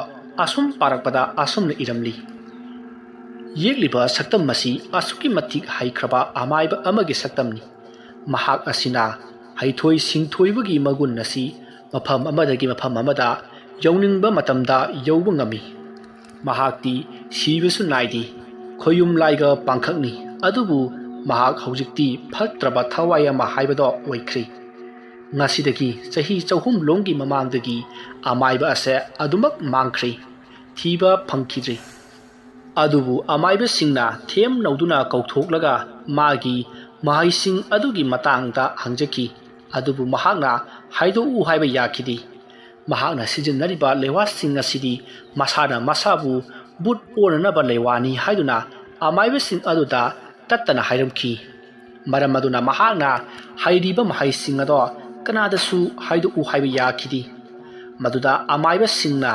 ꯑꯁꯨꯝ ꯄꯥꯔꯛꯄꯗ ꯑꯁꯨꯝꯅ ꯏꯔꯝꯂꯤ꯫ ꯌꯦꯛꯂꯤꯕ ꯁꯛꯇꯝ ꯑꯁꯤ ꯑꯁꯨꯛꯀꯤ ꯃꯇꯤꯛ ꯍꯩꯈ꯭ꯔꯕ ꯑꯃꯥꯏꯕ ꯑꯃꯒꯤ ꯁꯛꯇꯝꯅꯤ꯫ ꯃꯍꯥꯛ ꯑꯁꯤꯅ ꯍꯩꯊꯣꯏ ꯁꯤꯡꯊꯣꯏꯕꯒꯤ ꯃꯒꯨꯟ ꯑꯁꯤ ꯃꯐꯝ ꯑꯃꯗꯒꯤ ꯃꯐꯝ ꯑꯃꯗ ꯌꯧꯅꯤꯡꯕ ꯃꯇꯝꯗ ꯌꯧꯕ ꯉꯝꯃꯤ꯫ ꯃꯍꯥꯛꯇꯤ ꯁꯤꯕꯁꯨ ꯅꯥꯏꯗꯦ, ꯈꯣꯌꯨꯝ ꯂꯥꯏꯒ ꯄꯥꯡꯈꯛꯅꯤ꯫ ꯑꯗꯨꯕꯨ ꯃꯍꯥꯛ ꯍꯧꯖꯤꯛꯇꯤ ꯐꯠꯇ꯭ꯔꯕ ꯊꯋꯥꯏ ꯑꯃ ꯍꯥꯏꯕꯗꯣ ꯑꯣꯏꯈ꯭ꯔꯦ꯫ ꯉꯁꯤꯗꯒꯤ ꯆꯍꯤ ꯆꯍꯨꯝ ꯂꯣꯝꯒꯤ ꯃꯃꯥꯡꯗꯒꯤ ꯑꯃꯥꯏꯕ ꯑꯁꯦ ꯑꯗꯨꯃꯛ ꯃꯥꯡꯈ꯭ꯔꯦ, ꯊꯤꯕ ꯐꯪꯈꯤꯗ꯭ꯔꯦ꯫ ꯑꯗꯨꯕꯨ ꯑꯃꯥꯏꯕꯁꯤꯡꯅ ꯊꯦꯝ ꯅꯧꯗꯨꯅ ꯀꯧꯊꯣꯛꯂꯒ ꯃꯥꯒꯤ ꯃꯍꯩꯁꯤꯡ ꯑꯗꯨꯒꯤ ꯃꯇꯥꯡꯗ ꯍꯪꯖꯈꯤ꯫ ꯑꯗꯨꯕꯨ ꯃꯍꯥꯛꯅ ꯍꯥꯏꯗꯣꯛꯎ ꯍꯥꯏꯕ ꯌꯥꯈꯤꯗꯦ꯫ ꯃꯍꯥꯛꯅ ꯁꯤꯖꯤꯟꯅꯔꯤꯕ ꯂꯩꯋꯥꯁꯤꯡ ꯑꯁꯤꯗꯤ ꯃꯁꯥꯅ ꯃꯁꯥꯕꯨ ꯕꯨꯠ ꯑꯣꯟꯅꯅꯕ ꯂꯩꯋꯥꯅꯤ ꯍꯥꯏꯗꯨꯅ ꯑꯃꯥꯏꯕꯁꯤꯡ ꯑꯗꯨꯗ ꯇꯠꯇꯅ ꯍꯥꯏꯔꯝꯈꯤ꯫ ꯃꯔꯝ ꯑꯗꯨꯅ ꯃꯍꯥꯛꯅ ꯍꯩꯔꯤꯕ ꯃꯍꯩꯁꯤꯡ ꯑꯗꯣ ꯀꯅꯥꯗꯁꯨ ꯍꯥꯏꯗꯣꯛꯎ ꯍꯥꯏꯕ ꯌꯥꯈꯤꯗꯦ꯫ ꯃꯗꯨꯗ ꯑꯃꯥꯏꯕꯁꯤꯡꯅ,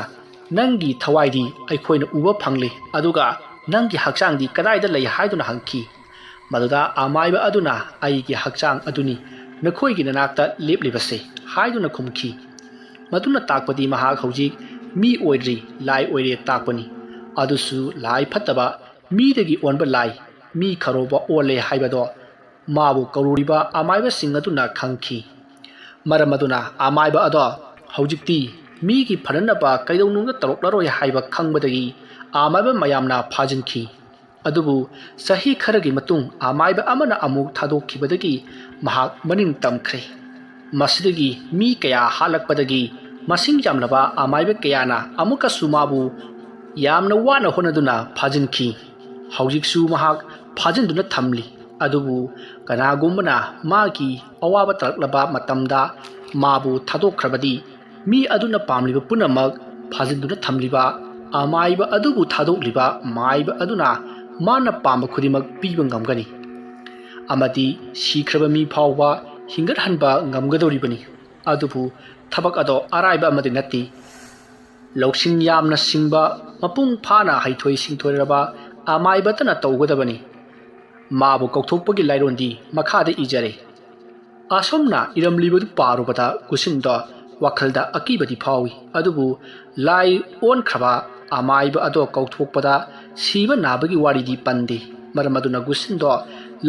"ꯅꯪꯒꯤ ꯊꯋꯥꯏꯗꯤ ꯑꯩꯈꯣꯏꯅ ꯎꯕ ꯐꯪꯂꯦ, ꯑꯗꯨꯒ ꯅꯪꯒꯤ ꯍꯛꯆꯥꯡꯗꯤ ꯀꯗꯥꯏꯗ ꯂꯩ?" ꯍꯥꯏꯗꯨꯅ ꯍꯪꯈꯤ꯫ ꯃꯗꯨꯗ ꯑꯃꯥꯏꯕ ꯑꯗꯨꯅ, "ꯑꯩꯒꯤ ꯍꯛꯆꯥꯡ ꯑꯗꯨꯅꯤ ꯅꯈꯣꯏꯒꯤ ꯅꯅꯥꯛꯇ ꯂꯦꯞꯂꯤꯕꯁꯦ" ꯍꯥꯏꯗꯨꯅ ꯈꯨꯝꯈꯤ꯫ ꯃꯗꯨꯅ ꯇꯥꯛꯄꯗꯤ ꯃꯍꯥꯛ ꯍꯧꯖꯤꯛ ꯃꯤ ꯑꯣꯏꯗ꯭ꯔꯤ, ꯂꯥꯏ ꯑꯣꯏꯔꯦ ꯇꯥꯛꯄꯅꯤ꯫ ꯑꯗꯨꯁꯨ ꯂꯥꯏ ꯐꯠꯇꯕ ꯃꯤꯗꯒꯤ ꯑꯣꯟꯕ ꯂꯥꯏ, ꯃꯤ ꯈꯔꯣꯕ ꯑꯣꯜꯂꯦ ꯍꯥꯏꯕꯗꯣ ꯃꯥꯕꯨ ꯀꯧꯔꯨꯔꯤꯕ ꯑꯃꯥꯏꯕꯁꯤꯡ ꯑꯗꯨꯅ ꯈꯪꯈꯤ꯫ ꯃꯔꯝ ꯑꯗꯨꯅ ꯑꯃꯥꯏꯕ ꯑꯗꯣ ꯍꯧꯖꯤꯛꯇꯤ ꯃꯤꯒꯤ ꯐꯅꯅꯕ ꯀꯩꯗꯧꯅꯨꯡꯗ ꯇꯧꯔꯛꯂꯔꯣꯏ ꯍꯥꯏꯕ ꯈꯪꯕꯗꯒꯤ ꯑꯃꯥꯏꯕ ꯃꯌꯥꯝꯅ ꯐꯥꯖꯤꯟꯈꯤ꯫ ꯑꯗꯨꯕꯨ ꯆꯍꯤ ꯈꯔꯒꯤ ꯃꯇꯨꯡ ꯑꯃꯥꯏꯕ ꯑꯃꯅ ꯑꯃꯨꯛ ꯊꯥꯗꯣꯛꯈꯤꯕꯗꯒꯤ ꯃꯍꯥꯛ ꯃꯅꯤꯡ ꯇꯝꯈ꯭ꯔꯦ꯫ ꯃꯁꯤꯗꯒꯤ ꯃꯤ ꯀꯌꯥ ꯍꯥꯠꯂꯛꯄꯗꯒꯤ ꯃꯁꯤꯡ ꯌꯥꯝꯂꯕ ꯑꯃꯥꯏꯕ ꯀꯌꯥꯅ ꯑꯃꯨꯛꯀꯁꯨ ꯃꯥꯕꯨ ꯌꯥꯝꯅ ꯋꯥꯅ ꯍꯣꯠꯅꯗꯨꯅ ꯐꯥꯖꯤꯟꯈꯤ꯫ ꯍꯧꯖꯤꯛꯁꯨ ꯃꯍꯥꯛ ꯐꯥꯖꯤꯟꯗꯨꯅ ꯊꯝꯂꯤ꯫ ꯑꯗꯨꯕꯨ ꯀꯅꯥꯒꯨꯝꯕꯅ ꯃꯥꯒꯤ ꯑꯋꯥꯕ ꯇꯥꯔꯛꯂꯕ ꯃꯇꯝꯗ ꯃꯥꯕꯨ ꯊꯥꯗꯣꯛꯈ꯭ꯔꯕꯗꯤ ꯃꯤ ꯑꯗꯨꯅ ꯄꯥꯝꯂꯤꯕ ꯄꯨꯝꯅꯃꯛ ꯐꯥꯖꯤꯟꯗꯨꯅ ꯊꯝꯂꯤꯕ ꯑꯃꯥꯏꯕ ꯑꯗꯨꯕꯨ ꯊꯥꯗꯣꯛꯂꯤꯕ ꯃꯥꯏꯕ ꯑꯗꯨꯅ ꯃꯥꯅ ꯄꯥꯝꯕ ꯈꯨꯗꯤꯡꯃꯛ ꯄꯤꯕ ꯉꯝꯒꯅꯤ꯫ ꯑꯃꯗꯤ ꯁꯤꯈ꯭ꯔꯕ ꯃꯤ ꯐꯥꯎꯕ ꯍꯤꯡꯒꯠꯍꯟꯕ ꯉꯝꯒꯗꯧꯔꯤꯕꯅꯤ꯫ ꯑꯗꯨꯕꯨ ꯊꯕꯛ ꯑꯗꯣ ꯑꯔꯥꯏꯕ ꯑꯃꯗꯤ ꯅꯠꯇꯦ꯫ ꯂꯧꯁꯤꯡ ꯌꯥꯝꯅ ꯁꯤꯡꯕ, ꯃꯄꯨꯡ ꯐꯥꯅ ꯍꯩꯊꯣꯏ ꯁꯤꯡꯊꯣꯏꯔꯕ ꯑꯃꯥꯏꯕꯇꯅ ꯇꯧꯒꯗꯕꯅꯤ꯫ ꯃꯥꯕꯨ ꯀꯧꯊꯣꯛꯄꯒꯤ ꯂꯥꯏꯔꯣꯟꯗꯤ ꯃꯈꯥꯗ ꯏꯖꯔꯦ꯫ ꯑꯁꯨꯝꯅ ꯏꯔꯝꯂꯤꯕꯗꯨ ꯄꯥꯔꯨꯕꯗ ꯒꯨꯁꯤꯟꯗꯣ ꯋꯥꯈꯜꯗ ꯑꯀꯤꯕꯗꯤ ꯐꯥꯎꯏ, ꯑꯗꯨꯕꯨ ꯂꯥꯏ ꯑꯣꯟꯈ꯭ꯔꯕ ꯑꯃꯥꯏꯕ ꯑꯗꯣ ꯀꯧꯊꯣꯛꯄꯗ ꯁꯤꯕ ꯅꯥꯕꯒꯤ ꯋꯥꯔꯤꯗꯤ ꯄꯟꯗꯦ꯫ ꯃꯔꯝ ꯑꯗꯨꯅ ꯒꯨꯁꯤꯟꯗꯣ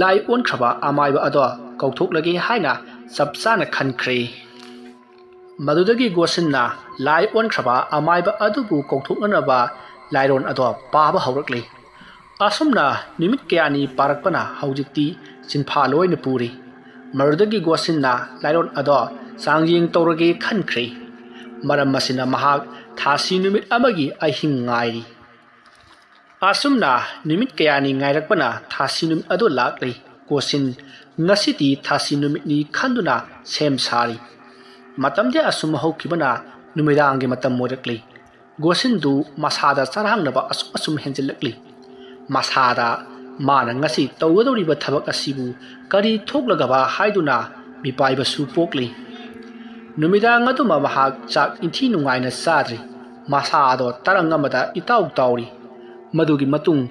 ꯂꯥꯏ ꯑꯣꯟꯈ꯭ꯔꯕ ꯑꯃꯥꯏꯕ ꯑꯗꯣ ꯀꯧꯊꯣꯛꯂꯒꯦ ꯍꯥꯏꯅ ꯆꯞ ꯆꯥꯅ ꯈꯟꯈ꯭ꯔꯦ꯫ ꯃꯗꯨꯗꯒꯤ ꯒꯣꯁꯤꯟꯅ ꯂꯥꯏ ꯑꯣꯟꯈ꯭ꯔꯕ ꯑꯃꯥꯏꯕ ꯑꯗꯨꯕꯨ ꯀꯧꯊꯣꯛꯅꯅꯕ ꯂꯥꯏꯔꯣꯟ ꯑꯗꯣ ꯄꯥꯕ ꯍꯧꯔꯛꯂꯤ꯫ ꯑꯁꯨꯝꯅ ꯅꯨꯃꯤꯠ ꯀꯌꯥꯅꯤ ꯄꯥꯔꯛꯄꯅ ꯍꯧꯖꯤꯛꯇꯤ ꯆꯤꯟꯐꯥ ꯂꯣꯏꯅ ꯄꯨꯔꯤ꯫ ꯃꯗꯨꯗꯒꯤ ꯒꯣꯁꯤꯟꯅ ꯂꯥꯏꯔꯣꯟ ꯑꯗꯣ ꯆꯥꯡꯌꯦꯡ ꯇꯧꯔꯒꯦ ꯈꯟꯈ꯭ꯔꯦ꯫ ꯃꯔꯝ ꯑꯁꯤꯅ ꯃꯍꯥꯛ ꯊꯥꯁꯤ ꯅꯨꯃꯤꯠ ꯑꯃꯒꯤ ꯑꯍꯤꯡ ꯉꯥꯏꯔꯤ꯫ ꯑꯁꯨꯝꯅ ꯅꯨꯃꯤꯠ ꯀꯌꯥꯅꯤ ꯉꯥꯏꯔꯛꯄꯅ ꯊꯥꯁꯤ ꯅꯨꯃꯤꯠ ꯑꯗꯨ ꯂꯥꯛꯂꯤ꯫ ꯒꯣꯁꯤꯟ ꯉꯁꯤꯗꯤ ꯊꯥꯁꯤ ꯅꯨꯃꯤꯠꯅꯤ ꯈꯟꯗꯨꯅ ꯁꯦꯝ ꯁꯥꯔꯤ꯫ ꯃꯇꯝꯗꯤ ꯑꯁꯨꯝ ꯍꯧꯈꯤꯕꯅ ꯅꯨꯃꯤꯗꯥꯡꯒꯤ ꯃꯇꯝ ꯑꯣꯏꯔꯛꯂꯤ꯫ ꯒꯣꯁꯤꯟꯗꯨ ꯃꯁꯥꯗ ꯆꯔꯥꯡꯅꯕ ꯑꯁꯨꯝ ꯑꯁꯨꯝ ꯍꯦꯟꯖꯤꯜꯂꯛꯂꯤ꯫ ꯃꯁꯥꯗ ꯃꯥꯅ ꯉꯁꯤ ꯇꯧꯒꯗꯧꯔꯤꯕ ꯊꯕꯛ ꯑꯁꯤꯕꯨ ꯀꯔꯤ ꯊꯣꯛꯂꯒꯕ ꯍꯥꯏꯗꯨꯅ ꯃꯤꯄꯥꯏꯕꯁꯨ ꯄꯣꯛꯂꯤ꯫ ꯅꯨꯃꯤꯗꯥꯡ ꯑꯗꯨꯃ ꯃꯍꯥꯛ ꯆꯥꯛ ꯏꯟꯊꯤ ꯅꯨꯡꯉꯥꯏꯅ ꯆꯥꯗ꯭ꯔꯤ꯫ ꯃꯁꯥ ꯑꯗꯣ ꯇꯔꯪ ꯑꯃꯗ ꯏꯇꯥꯎ ꯇꯥꯎꯔꯤ꯫ ꯃꯗꯨꯒꯤ ꯃꯇꯨꯡ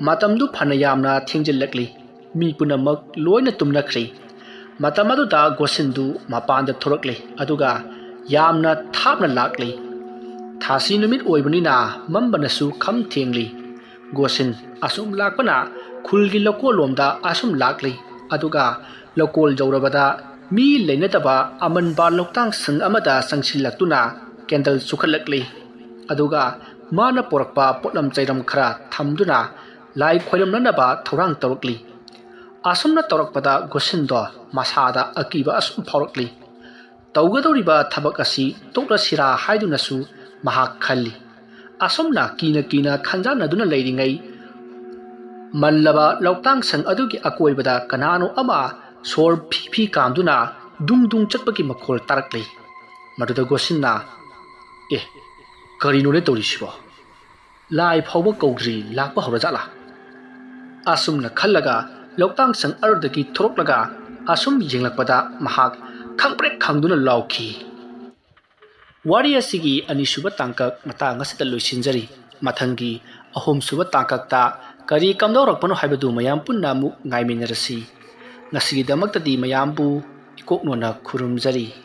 ꯃꯇꯝꯗꯨ ꯐꯅ ꯌꯥꯝꯅ ꯊꯦꯡꯖꯤꯜꯂꯛꯂꯤ꯫ ꯃꯤ ꯄꯨꯝꯅꯃꯛ ꯂꯣꯏꯅ ꯇꯨꯝꯅꯈ꯭ꯔꯦ꯫ ꯃꯇꯝ ꯑꯗꯨꯗ ꯒꯣꯁꯤꯟꯗꯨ ꯃꯄꯥꯟꯗ ꯊꯣꯔꯛꯂꯦ, ꯑꯗꯨꯒ ꯌꯥꯝꯅ ꯊꯥꯞꯅ ꯂꯥꯛꯂꯦ꯫ ꯊꯥꯁꯤ ꯅꯨꯃꯤꯠ ꯑꯣꯏꯕꯅꯤꯅ ꯃꯝꯕꯅꯁꯨ ꯈꯝ ꯊꯦꯡꯂꯤ꯫ ꯒꯣꯁꯤꯟ ꯑꯁꯨꯝ ꯂꯥꯛꯄꯅ ꯈꯨꯜꯒꯤ ꯂꯧꯀꯣꯜꯂꯣꯝꯗ ꯑꯁꯨꯝ ꯂꯥꯛꯂꯤ, ꯑꯗꯨꯒ ꯂꯧꯀꯣꯜ ꯌꯧꯔꯕꯗ ꯃꯤ ꯂꯩꯅꯗꯕ ꯑꯃꯟꯕ ꯂꯧꯇꯥꯡꯁꯪ ꯑꯃꯗ ꯆꯪꯁꯤꯜꯂꯛꯇꯨꯅ ꯀꯦꯟꯗꯜ ꯆꯨꯈꯠꯂꯛꯂꯤ꯫ ꯑꯗꯨꯒ ꯃꯥꯅ ꯄꯨꯔꯛꯄ ꯄꯣꯠꯂꯝ ꯆꯩꯔꯝ ꯈꯔ ꯊꯝꯗꯨꯅ ꯂꯥꯏ ꯈꯣꯏꯔꯝꯅꯅꯕ ꯊꯧꯔꯥꯡ ꯇꯧꯔꯛꯂꯤ꯫ ꯑꯁꯨꯝꯅ ꯇꯧꯔꯛꯄꯗ ꯒꯣꯁꯤꯟꯗꯣ ꯃꯁꯥꯗ ꯑꯀꯤꯕ ꯑꯁꯨꯝ ꯐꯥꯎꯔꯛꯂꯤ꯫ ꯇꯧꯒꯗꯧꯔꯤꯕ ꯊꯕꯛ ꯑꯁꯤ ꯇꯣꯛꯂꯁꯤꯔꯥ ꯍꯥꯏꯗꯨꯅꯁꯨ ꯃꯍꯥꯛ ꯈꯜꯂꯤ꯫ ꯑꯁꯨꯝꯅ ꯀꯤꯅ ꯀꯤꯅ ꯈꯟꯖꯥꯟꯅꯗꯨꯅ ꯂꯩꯔꯤꯉꯩ, ꯃꯜꯂꯕ ꯂꯧꯇꯥꯡꯁꯪ ꯑꯗꯨꯒꯤ ꯑꯀꯣꯏꯕꯗ ꯀꯅꯥꯅꯣ ꯑꯃ ꯁꯣꯔ ꯐꯤ ꯐꯤ ꯀꯥꯝꯗꯨꯅ ꯗꯨꯡ ꯗꯨꯡ ꯆꯠꯄꯒꯤ ꯃꯈꯣꯜ ꯇꯥꯔꯛꯂꯤ꯫ ꯃꯗꯨꯗ ꯒꯣꯁꯤꯟꯅ, "ꯑꯦ, ꯀꯔꯤꯅꯣꯅꯦ ꯇꯧꯔꯤꯁꯤꯕꯣ? ꯂꯥꯏ ꯐꯥꯎꯕ ꯀꯧꯗ꯭ꯔꯤ ꯂꯥꯛꯄ ꯍꯧꯔꯖꯥꯠꯂꯥ?" ꯑꯁꯨꯝꯅ ꯈꯜꯂꯒ ꯂꯧꯇꯥꯡꯁꯪ ꯑꯗꯨꯗꯒꯤ ꯊꯣꯔꯛꯂꯒ ꯑꯁꯨꯝ ꯌꯦꯡꯂꯛꯄꯗ ꯃꯍꯥꯛ ꯈꯪꯄ꯭ꯔꯦꯛ ꯈꯪꯗꯨꯅ ꯂꯥꯎꯈꯤ꯫ ꯋꯥꯔꯤ ꯑꯁꯤꯒꯤ ꯑꯅꯤꯁꯨꯕ ꯇꯥꯡꯀꯛ ꯃꯇꯥꯡ ꯑꯁꯤꯗ ꯂꯣꯏꯁꯤꯟꯖꯔꯤ꯫ ꯃꯊꯪꯒꯤ ꯑꯍꯨꯝꯁꯨꯕ ꯇꯥꯡꯀꯛꯇ ꯀꯔꯤ ꯀꯝꯗꯧꯔꯛꯄꯅꯣ ꯍꯥꯏꯕꯗꯨ ꯃꯌꯥꯝ ꯄꯨꯟꯅ ꯑꯃꯨꯛ ꯉꯥꯏꯃꯤꯟꯅꯔꯁꯤ꯫ ꯉꯁꯤꯒꯤꯗꯃꯛꯇꯗꯤ ꯃꯌꯥꯝꯕꯨ ꯏꯀꯣꯛꯅꯣꯅ ꯈꯨꯔꯨꯝꯖꯔꯤ꯫